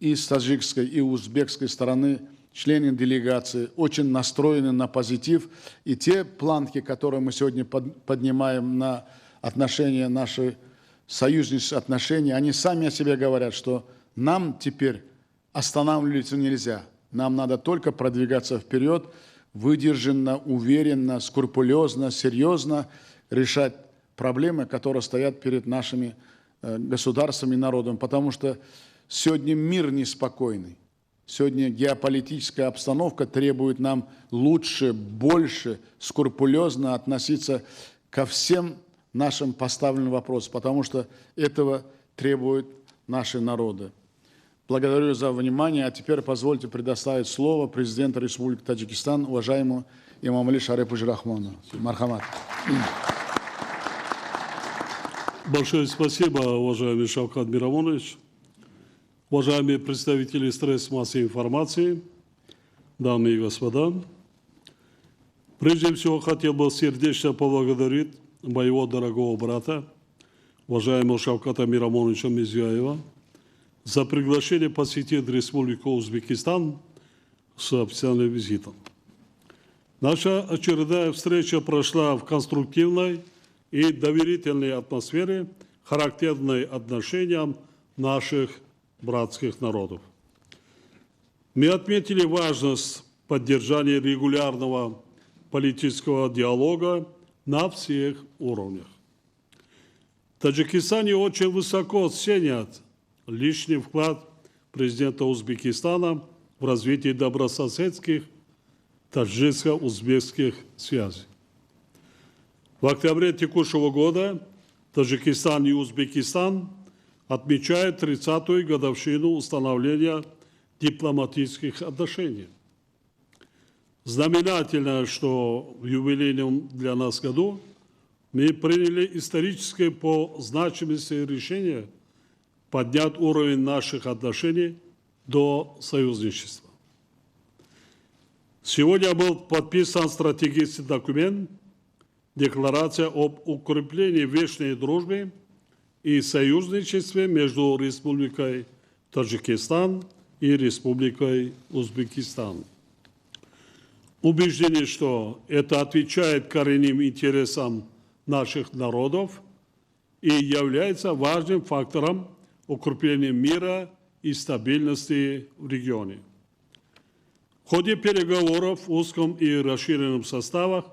и с таджикской, и узбекской стороны, члены делегации, очень настроены на позитив. И те планки, которые мы сегодня поднимаем на отношения наши, союзнические отношения, они сами о себе говорят, что нам теперь останавливаться нельзя. Нам надо только продвигаться вперед, выдержанно, уверенно, скрупулезно, серьезно решать проблемы, которые стоят перед нашими государствами и народом. Потому что сегодня мир неспокойный. Сегодня геополитическая обстановка требует нам лучше, больше, скрупулезно относиться ко всем нашим поставленным вопросам, потому что этого требуют наши народы. Благодарю за внимание. А теперь позвольте предоставить слово президенту Республики Таджикистан, уважаемому Эмомали Шариповичу Рахмону. Мархамат. Большое спасибо, уважаемый Шавкат Миромонович. Уважаемые представители средств массовой информации, дамы и господа, прежде всего хотел бы сердечно поблагодарить моего дорогого брата, уважаемого Шавката Миромоновича Мирзиёева, за приглашение посетить Республику Узбекистан с официальным визитом. Наша очередная встреча прошла в конструктивной и доверительной атмосфере, характерной отношениям наших братских народов. Мы отметили важность поддержания регулярного политического диалога на всех уровнях. В Таджикистане очень высоко ценят личный вклад президента Узбекистана в развитие добрососедских таджикско-узбекских связей. В октябре текущего года Таджикистан и Узбекистан отмечают 30-ю годовщину установления дипломатических отношений. Знаменательно, что в юбилейном для нас году мы приняли историческое по значимости решение поднять уровень наших отношений до союзничества. Сегодня был подписан стратегический документ «Декларация об укреплении вечной дружбы и союзничестве между Республикой Таджикистан и Республикой Узбекистан». Убеждены, что это отвечает коренным интересам наших народов и является важным фактором укрепления мира и стабильности в регионе. В ходе переговоров в узком и расширенном составах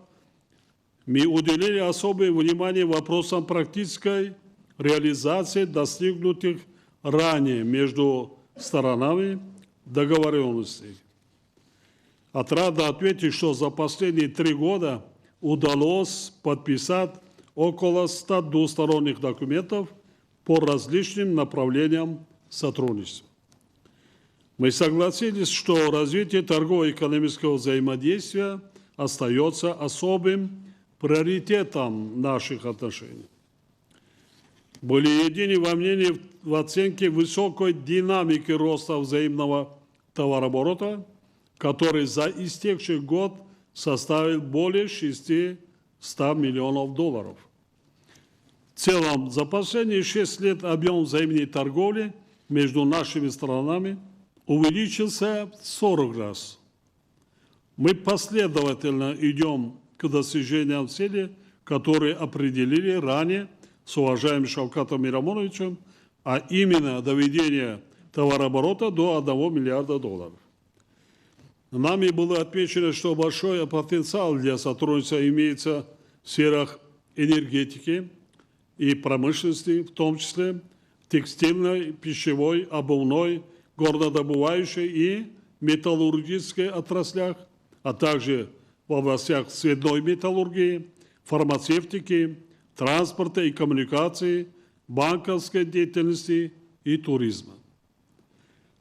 мы уделили особое внимание вопросам практической реализации достигнутых ранее между сторонами договоренностей. Отрадно отметить, что за последние 3 года удалось подписать около 100 двусторонних документов по различным направлениям сотрудничества. Мы согласились, что развитие торгово-экономического взаимодействия остается особым приоритетом наших отношений. Были едины во мнении в оценке высокой динамики роста взаимного товарооборота, который за истекший год составил более 600 миллионов долларов. В целом, за последние 6 лет объем взаимной торговли между нашими странами увеличился в 40 раз. Мы последовательно идем к достижениям цели, которые определили ранее с уважаемым Шавкатом Миромоновичем, а именно доведение товарооборота до 1 миллиарда долларов. Нами было отмечено, что большой потенциал для сотрудничества имеется в сферах энергетики и промышленности, в том числе текстильной, пищевой, обувной, горнодобывающей и металлургической отраслях, а также в областях цветной металлургии, фармацевтики, транспорта и коммуникации, банковской деятельности и туризма.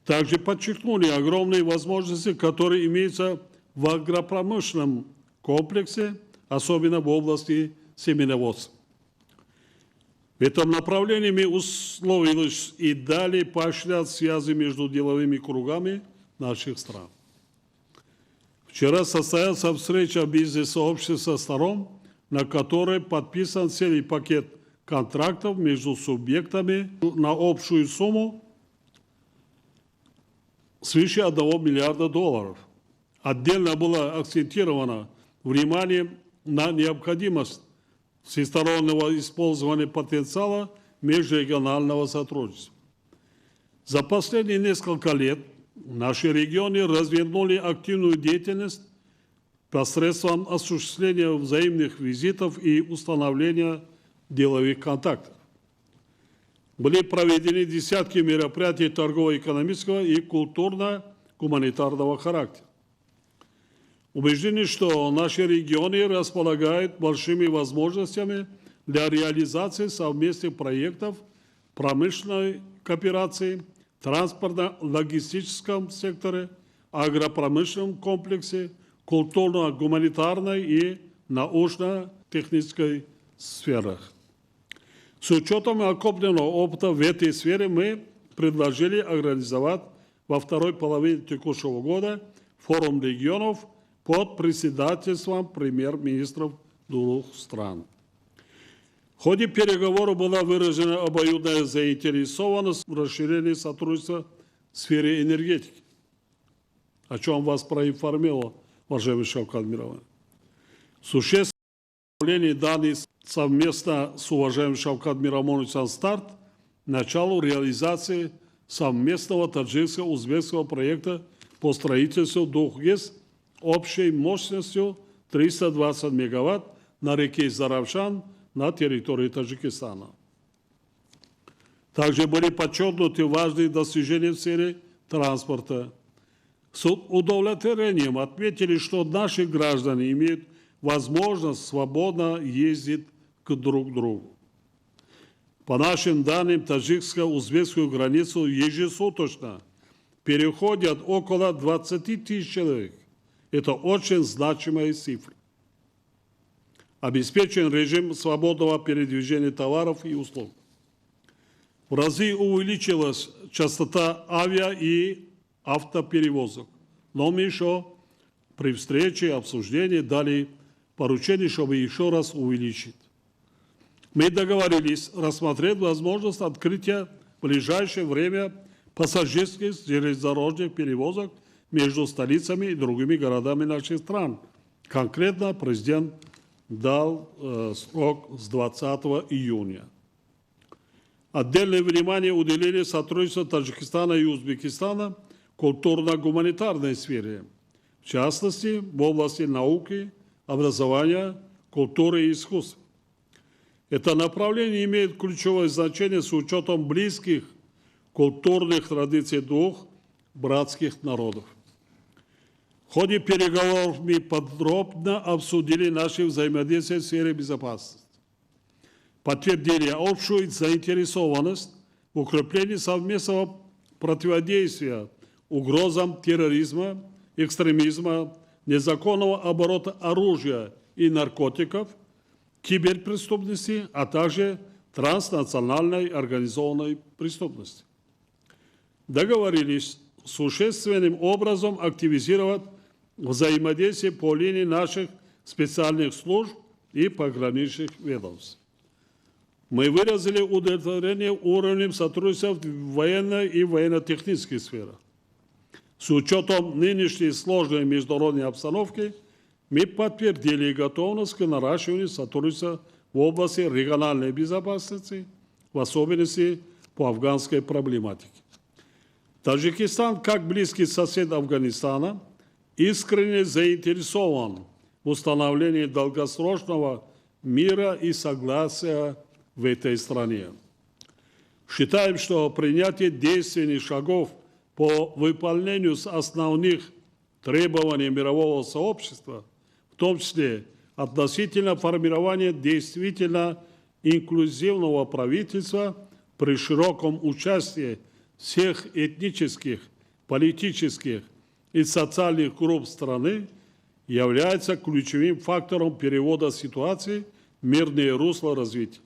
Также подчеркнули огромные возможности, которые имеются в агропромышленном комплексе, особенно в области семеноводства. В этом направлении мы условились и далее поощрять связи между деловыми кругами наших стран. Вчера состоялась встреча бизнес-сообщества сторон, на которой подписан целый пакет контрактов между субъектами на общую сумму свыше 1 миллиарда долларов. Отдельно было акцентировано внимание на необходимость всестороннего использования потенциала межрегионального сотрудничества. За последние несколько лет наши регионы развернули активную деятельность посредством осуществления взаимных визитов и установления деловых контактов. Были проведены десятки мероприятий торгово-экономического и культурно гуманитарного характера. Убеждены, что наши регионы располагают большими возможностями для реализации совместных проектов промышленной кооперации, транспортно-логистическом секторе, агропромышленном комплексе, культурно-гуманитарной и научно-технической сферах. С учетом накопленного опыта в этой сфере мы предложили организовать во второй половине текущего года форум регионов под председательством премьер-министров двух стран. В ходе переговоров была выражена обоюдная заинтересованность в расширении сотрудничества в сфере энергетики, о чем вас проинформировал уважаемый Шавкат Миромонович. Существенное данный совместно с уважаемым Шавкат Миромоновичем старт началу реализации совместного таджикско-узбекского проекта по строительству двух ГЭС общей мощностью 320 мегаватт на реке Заравшан на территории Таджикистана. Также были подчеркнуты важные достижения в сфере транспорта. С удовлетворением отметили, что наши граждане имеют возможность свободно ездить к друг другу. По нашим данным, таджикско-узбекскую границу ежесуточно переходят около 20 тысяч человек. Это очень значимая цифра. Обеспечен режим свободного передвижения товаров и услуг. В разы увеличилась частота авиа и автоперевозок. Но мы еще при встрече, обсуждении дали поручение, чтобы еще раз увеличить. Мы договорились рассмотреть возможность открытия в ближайшее время пассажирских железнодорожных перевозок между столицами и другими городами наших стран. Конкретно президент дал срок с 20 июня. Отдельное внимание уделили сотрудничеству Таджикистана и Узбекистана в культурно-гуманитарной сфере, в частности, в области науки, образования, культуры и искусства. Это направление имеет ключевое значение с учетом близких культурных традиций двух братских народов. В ходе переговоров мы подробно обсудили наши взаимодействия в сфере безопасности. Подтвердили общую заинтересованность в укреплении совместного противодействия угрозам терроризма, экстремизма, незаконного оборота оружия и наркотиков, киберпреступности, а также транснациональной организованной преступности. Договорились существенным образом активизировать взаимодействие по линии наших специальных служб и пограничных ведомств. Мы выразили удовлетворение уровнем сотрудничества в военной и военно-технической сферах. С учетом нынешней сложной международной обстановки мы подтвердили готовность к наращиванию сотрудничества в области региональной безопасности, в особенности по афганской проблематике. Таджикистан, как близкий сосед Афганистана, искренне заинтересован в установлении долгосрочного мира и согласия в этой стране. Считаем, что принятие действенных шагов по выполнению основных требований мирового сообщества, в том числе относительно формирования действительно инклюзивного правительства при широком участии всех этнических, политических и социальных групп страны, является ключевым фактором перевода ситуации в мирное русло развития.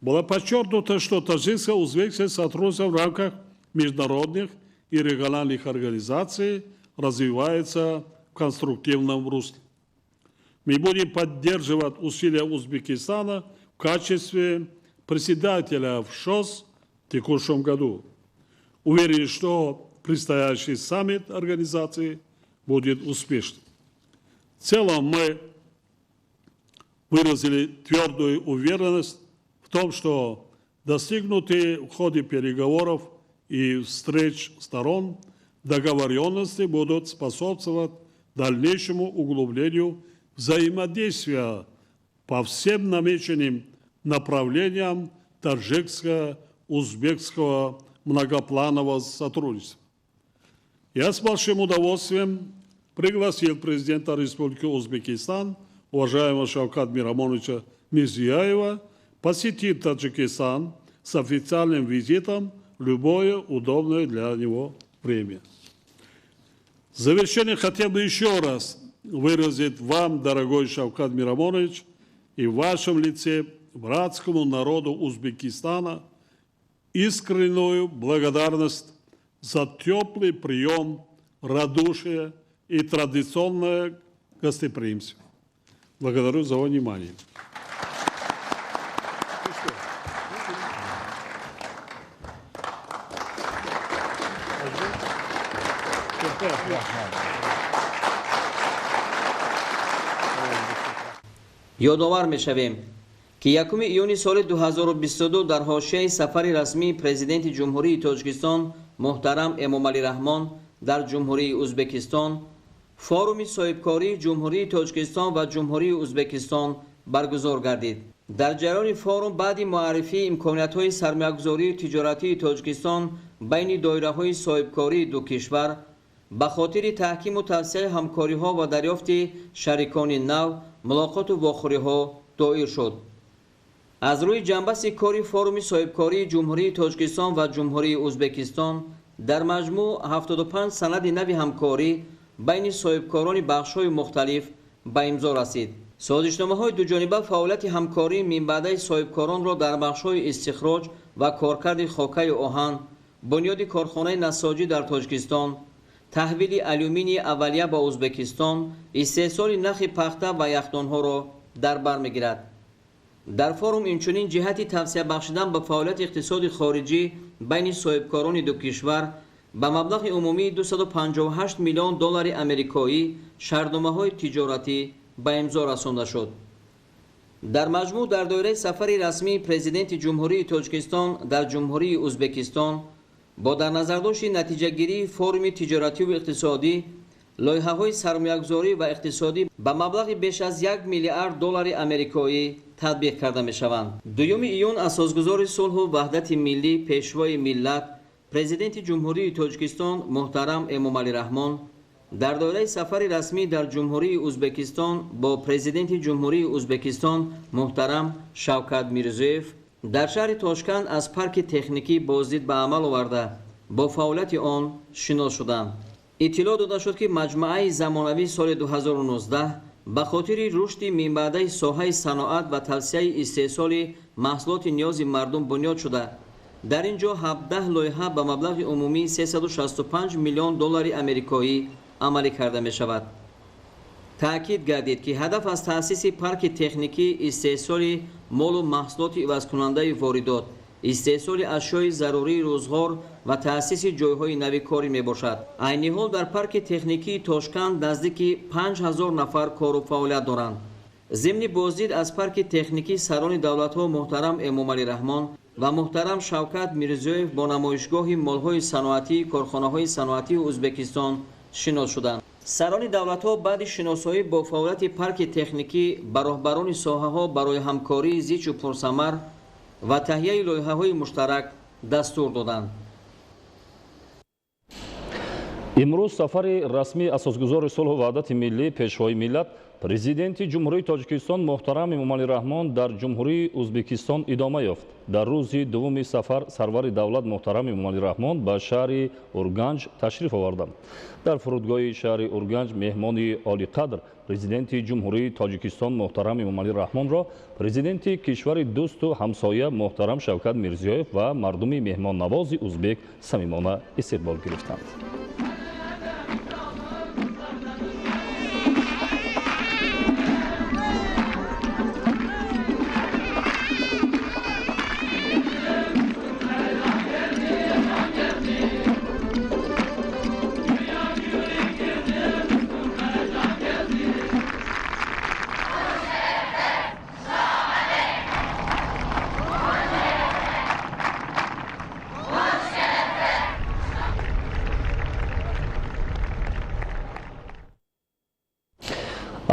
Было подчеркнуто, что таджикско-узбекское сотрудничество в рамках международных и региональных организаций развивается в конструктивном русле. Мы будем поддерживать усилия Узбекистана в качестве председателя в ШОС в текущем году. Уверен, что предстоящий саммит организации будет успешным. В целом мы выразили твердую уверенность в том, что достигнутые в ходе переговоров и встреч сторон договоренности будут способствовать дальнейшему углублению взаимодействия по всем намеченным направлениям таджикско-узбекского многопланового сотрудничества. Я с большим удовольствием пригласил президента Республики Узбекистан, уважаемого Шавката Миромоновича Мирзиёева, посетить Таджикистан с официальным визитом в любое удобное для него время. В завершение хотел бы еще раз выразить вам, дорогой Шавкат Миромонович, и в вашем лице братскому народу Узбекистана искреннюю благодарность за теплый прием, радушие и традиционное гостеприимство. Благодарю за внимание. Ёдовар мешавем, ки 1 июни соли 2022 дар ҳошияи сафари расмии Президенти Ҷумҳурии Тоҷикистон муҳтарам Эмомалӣ Раҳмон дар Ҷумҳурии Узбекистон форуми соҳибкории Ҷумҳурии Тоҷикистон ва Ҷумҳурии Узбекистон баргузор гардид. Дар ҷараёни форум баъди муаррифии имкониятҳои сармоягузории тиҷоратии Тоҷикистон байни доираҳои соҳибкории ду кишвар ба хотири таҳкиму тавсеаи ҳамкориҳо ва дарёфти шарикони нав мулоқоту вохӯриҳо доир шуд. Аз рӯи ҷанбаси кори форуми соҳибкории Ҷумҳурии Тоҷикистон ва Ҷумҳурии Узбекистон дар маҷмӯъ 75 санади нави ҳамкорӣ байни соҳибкорони бахшҳои мухталиф ба имзо расид. Созишномаҳои дуҷониба фаъолияти ҳамкории минбаъдаи соҳибкоронро дар бахшҳои истихроҷ ва коркарди хокаи оҳан, бунёди корхонаи насоҷӣ дар Тоҷикистон, таҳвили алюминии аввалия ба Узбекистон, истеҳсоли нахи пахта ва яхдонҳоро дар бар мегирад. Дар форум инчунин ҷиҳати тавсия бахшидан ба фаъолияти иқтисоди хориҷӣ байни соҳибкорони ду кишвар ба маблағи умумии 258 миллион доллари амрикоӣ шартномаҳои тиҷоратӣ ба имзо расонда шуд. Дар маҷмӯъ дар доираи сафари расмии Президенти Ҷумҳурии Тоҷикистон дар Ҷумҳурии Узбекистон бо дар назардошти натиҷагирии форуми тиҷоративу иқтисодӣ лоиҳаҳои сармоягузорӣ ва иқтисодӣ ба маблағи беш аз 1 миллиард доллари амрикоӣ татбиқ карда мешаванд. 2 июн асосгузори сулҳу ваҳдати миллӣ, Пешвои миллат, Президенти Ҷумҳурии Тоҷикистон муҳтарам Эмомалӣ Раҳмон дар доираи сафари расмӣ дар Ҷумҳурии Узбекистон бо Президенти Ҷумҳурии Узбекистон муҳтарам Шавкат Мирзиёев дар шаҳри Тошканд аз парки техникӣ боздид ба амал оварда бо фаъолияти он шинос шуданд. Иттилоъ дода шуд, ки маҷмӯаи замонавии соли 2019 ба хотири рушди минбаъдаи соҳаи саноат ва тавсеаи истеҳсоли маҳсулоти ниёзи мардум бунёд шуда, дар ин ҷо 17 лоиҳа ба маблағи умумии 365 миллион доллари амрикоӣ амалӣ карда мешавад. Таъкид гардид, ки ҳадаф аз таъсиси парки техникӣ истеҳсоли молу маҳсулоти ивазкунандаи воридот, истеҳсоли ашёи зарурии рӯзғор ва таъсиси ҷойҳои нави корӣ мебошад. Айни ҳол дар парки техникии Тошканд наздики 5000 нафар кору фаъолият доранд. Зимни боздид аз парки техникӣ сарони давлатҳо муҳтарам Эмомалӣ Раҳмон ва муҳтарам Шавкат Мирзиёев бо намоишгоҳи молҳои саноатии корхонаҳои саноатии Узбекистон шинос шуданд. Сарони давлатҳо баъди шиносоӣ бо фаъолияти парки техникӣ ба роҳбарони соҳаҳо барои ҳамкории зичу пурсамар ва таҳияи лоиҳаҳои муштарак дастур доданд. Имрӯз сафари расмии асосгузори сулҳу ваҳдати миллӣ, Пешвои миллат, Президенти Ҷумҳурии Тоҷикистон муҳтарам Эмомалӣ Раҳмон дар Ҷумҳурии Узбекистон идома ёфт. Дар рӯзи дуввуми сафар сарвари давлат муҳтарам Эмомалӣ Раҳмон ба шаҳри Урганҷ ташриф оварданд. Дар фурудгоҳи шаҳри Урганҷ меҳмони олиқадр Президенти Ҷумҳурии Тоҷикистон муҳтарам Эмомалӣ Раҳмонро Президенти кишвари дӯсту ҳамсоя муҳтарам Шавкат Мирзиёев ва мардуми меҳмоннавози узбек самимона истиқбол гирифтанд.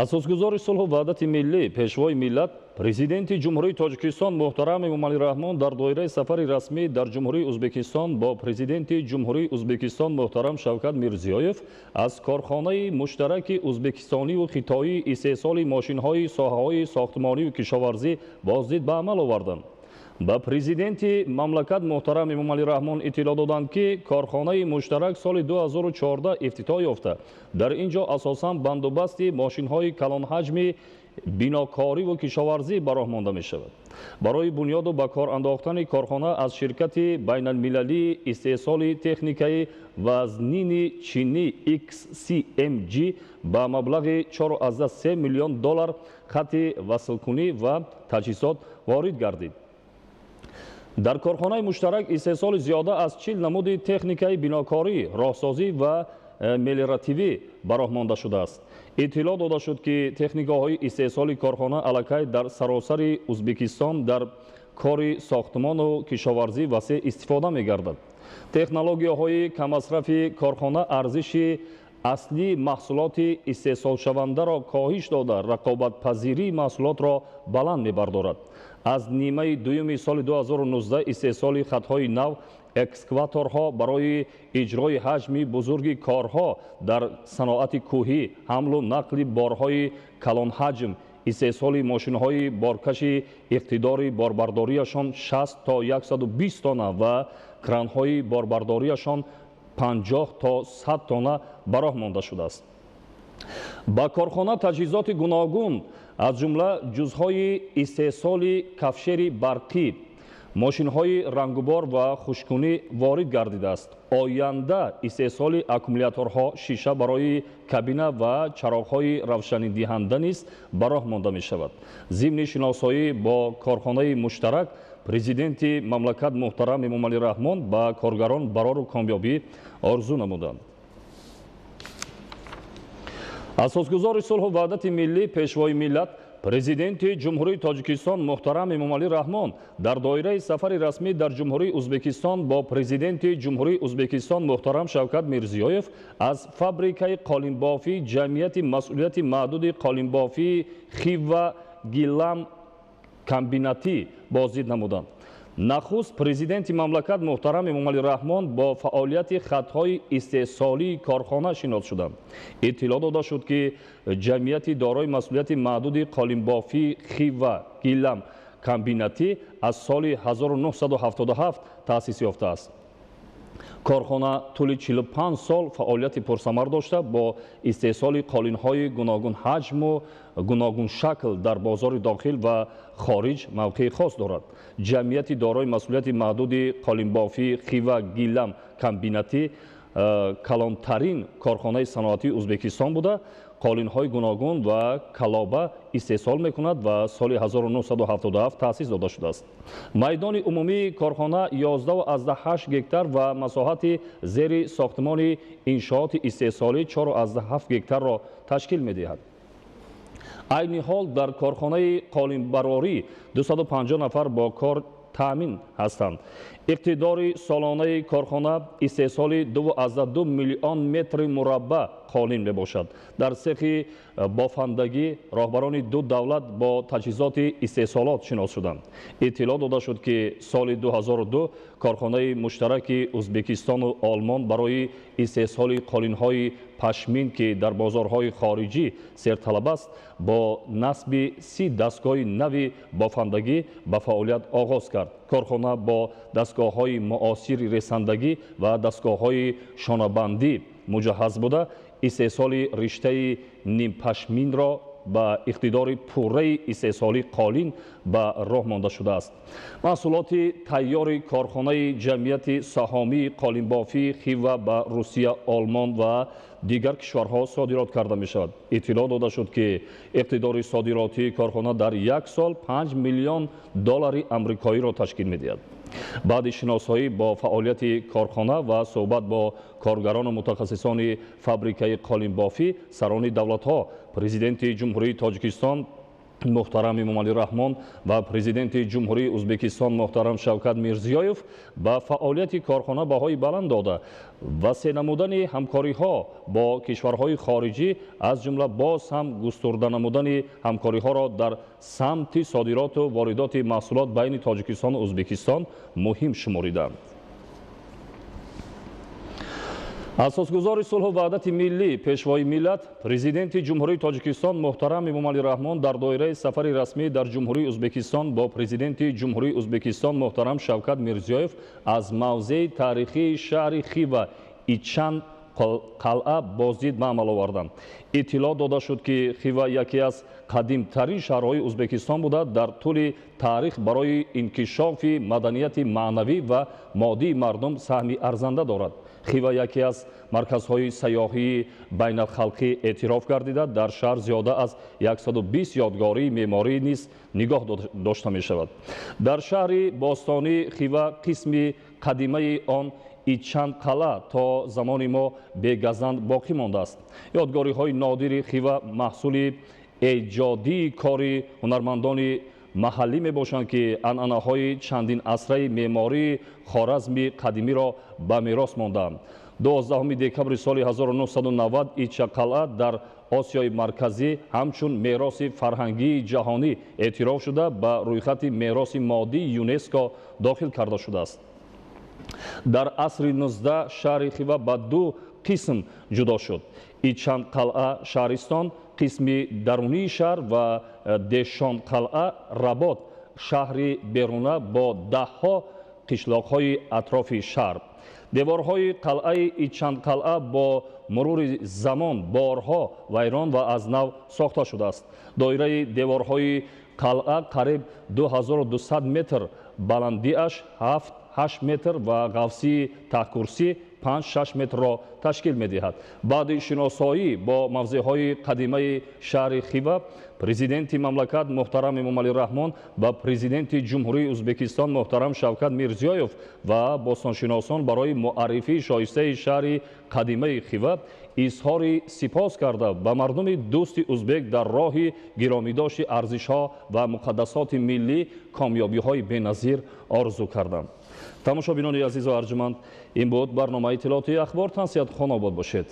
Асосгузори сулҳу ваҳдати миллӣ, Пешвои миллат, Президенти Ҷумҳурии Тоҷикистон муҳтарам Эмомалӣ Раҳмон дар доираи сафари расмӣ дар Ҷумҳурии Узбекистон бо Президенти Ҷумҳурии Узбекистон муҳтарам Шавкат Мирзиёев аз корхонаи муштараки узбекистониву хитоӣ истеҳсоли мошинҳои соҳаҳои сохтмониву кишоварзӣ боздид ба амал оварданд. Ба президенти мамлакат муҳтарам Эмомалӣ Раҳмон иттилоъ доданд, ки корхонаи муштарак соли 2014 ифтитоҳ ёфта, дар ин ҷо асосан бандубасти мошинҳои калонҳаҷми бинокориву кишоварзӣ ба роҳ монда мешавад. Барои бунёду ба кор андохтани корхона аз ширкати байналмилалии истеҳсоли техникаи вазнини чинӣ XCMG ба маблағи 4,3 миллион доллар хати васлкунӣ ва таҷҳизот ворид гардид. Дар корхонаи муштарак истеҳсоли зиёда аз 40 намуди техникаи бинокорӣ, роҳсозӣ ва мелиоративӣ ба роҳ монда шудааст. Иттилоъ дода шуд, ки техникаҳои истеҳсоли корхона аллакай дар саросари Узбекистон дар кори сохтмону кишоварзӣ васеъ истифода мегардад. Технологияҳои каммасрофи корхона арзиши аслии маҳсулоти истеҳсолшавандаро коҳиш дода, рақобатпазирии маҳсулотро баланд мебардорад. Аз нимаи дуюми соли 2019 истеҳсоли хатҳои нав экскаваторҳо барои иҷрои ҳаҷми бузурги корҳо дар саноати кӯҳӣ, ҳамлу нақли борҳои калонҳаҷм, истеҳсоли мошинҳои боркаши иқтидори борбардориашон 60 то 120 тонна ва кранҳои борбардориашон 50 то 100 тонна ба роҳ монда шудааст. Ба корхона таҷҳизоти гуногун, аз ҷумла ҷузъҳои истеҳсоли кафшери барқӣ, мошинҳои рангубор ва хушкунӣ ворид гардидааст. Оянда истеҳсоли аккумуляторҳо, шиша барои кабина ва чароғҳои равшанидиҳанда низ ба роҳ монда мешавад. Зимни шиносоӣ бо корхонаи муштарак президенти мамлакат муҳтарам Эмомалӣ Раҳмон ба коргарон барору комёбӣ орзу намуданд. Асосгузори сулҳу ваҳдати миллӣ, Пешвои миллат, Президенти Ҷумҳурии Тоҷикистон муҳтарам Эмомалӣ Раҳмон дар доираи сафари расмӣ дар Ҷумҳурии Узбекистон бо Президенти Ҷумҳурии Узбекистон муҳтарам Шавкат Мирзиёев аз фабрикаи қолинбофии ҷамъияти масъулияти маҳдуди қолинбофии Хива Гилам комбинатӣ боздид намуданд. Нахуст президенти мамлакат муҳтарам Эмомалӣ Раҳмон бо фаъолияти хатҳои истеҳсолии корхона шинос шуданд. Иттилоъ дода шуд, ки ҷамъияти дорои масъулияти маҳдуди қолинбофии Хива Гилам комбинатӣ аз соли 1977 таъсис ёфтааст. Корхона тӯли 45 сол фаъолияти пурсамар дошта, бо истеҳсоли қолинҳои гуногунҳаҷму гуногуншакл дар бозори дохил ва хориҷ мавқеи хос дорад. Ҷамъияти дорои масъулияти маҳдуди қолинбофии Хива Гилам комбинатӣ калонтарин корхонаи саноатии Узбекистон буда, қолинҳои гуногун ва калоба истеҳсол мекунад ва соли 1977 таъсис дода шудааст. Майдони умумии корхона 11,8 гектар ва масоҳати зери сохтмони иншооти истеҳсолӣ 4,7 гектарро ташкил медиҳад. Айни ҳол дар корхонаи қолинбарорӣ 250 нафар бо кор таъмин ҳастанд. Иқтидори солонаи корхона истеҳсоли 2,2 миллион метри мураббаъ қолин мебошад. Дар сехи бофандагӣ роҳбарони ду давлат бо таҷҳизоти истеҳсолот шинос шуданд. Иттилоъ дода шуд, ки соли 2002 корхонаи муштараки Узбекистону Олмон барои истеҳсоли қолинҳои пашмин, ки дар бозорҳои хориҷӣ серталаб аст, бо насби 30 дастгоҳи нави бофандагӣ ба фаъолият оғоз кард. Корхона бо дастгоҳҳои муосири ресандагӣ ва дастгоҳҳои шонабандӣ муҷаҳҳаз буда, истеҳсоли риштаи нимпашминро ба иқтидори пурраи истеҳсолии қолин ба роҳ монда шудааст. Маҳсулоти тайёри корхонаи ҷамъияти саҳомии қолинбофии Хива ба Русия, Олмон ва дигар кишварҳо содирот карда мешавад. Иттилоъ дода шуд, ки иқтидори содиротии корхона дар як сол 5 миллион доллари амрикоиро ташкил медиҳад. Баъди шиносоӣ бо фаъолияти корхона ва суҳбат бо коргарону мутахассисони фабрикаи қолинбофӣ, сарони давлатҳо Президенти Ҷумҳурии Тоҷикистон Муҳтарам Эмомалӣ Раҳмон ва Президенти Ҷумҳурии Узбекистон муҳтарам Шавкат Мирзиёев ба фаъолияти корхона баҳои баланд дода, васеъ намудани ҳамкориҳо бо кишварҳои хориҷӣ, аз ҷумла боз ҳам густурда намудани ҳамкориҳоро дар самти содироту воридоти маҳсулот байни Тоҷикистону Узбекистон муҳим шумориданд. Асосгузори сулҳу ваҳдати миллӣ, Пешвои миллат, Президенти Ҷумҳурии Тоҷикистон муҳтарам Эмомалӣ Раҳмон дар доираи сафари расмӣ дар Ҷумҳурии Узбекистон бо Президенти Ҷумҳурии Узбекистон муҳтарам Шавкат Мирзиёев аз мавзеи таърихии шаҳри Хива Ичан қалъа боздид ба амал оварданд. Иттилоъ дода шуд, ки Хива яке аз қадимтарин шаҳрҳои Узбекистон буда, дар тӯли таърих барои инкишофи маданияти маънавӣ ва моддии мардум саҳми арзанда дорад. Хива яке аз марказҳои сайёҳии байналхалқӣ эътироф гардида, дар шаҳр зиёда аз 120 ёдгории меъморӣ низ нигоҳ дошта мешавад. Дар шаҳри бостонии Хива қисми қадимаи он Ичан қалъа то замони мо бегазанд боқӣ мондааст. Ёдгориҳои нодири Хива маҳсули эҷодии кори ҳунармандони маҳаллӣ мебошанд, ки анъанаҳои чандин асраи меъмории Хоразми қадимиро ба мерос мондаанд. 12 декабри соли 1990 Ича қалъа дар Осиёи Марказӣ ҳамчун мероси фарҳангии ҷаҳонӣ эътироф шуда, ба рӯйхати мероси моддии ЮНЕСКО дохил карда шудааст. Дар асри 19 шаҳри Хива ба ду қисм ҷудо шуд. Ичан қалъа шаҳристон, қисми дарунии шаҳр, ва Дешон қалъа Работ, шаҳри беруна бо даҳҳо қишлоқҳои атрофи шаҳр. Деворҳои қалъаи Ичан қалъа бо мурури замон борҳо вайрон ва аз нав сохта шудааст. Доираи деворҳои қалъа қариб 2200 метр, баландиаш 7-8 метр ва ғафсии таҳкурсӣ 5-6 метрро ташкил медиҳад. Баъди шиносоӣ бо мавзеъҳои қадимаи шаҳри Хива, Президенти мамлакат муҳтарам Эмомалӣ Раҳмон ба Президенти Ҷумҳурии Узбекистон муҳтарам Шавкат Мирзиёев ва бостоншиносон барои муаррифии шоистаи шаҳри қадимаи Хива изҳори сипос карда, ба мардуми дӯсти узбек дар роҳи гиромидошти арзишҳо ва муқаддасоти миллӣ комёбиҳои беназир орзу карданд. Тамошобинони азизу арҷуманд, ин буд барномаи иттилоотии Ахбор. Тансиҳат, хонобод бошед.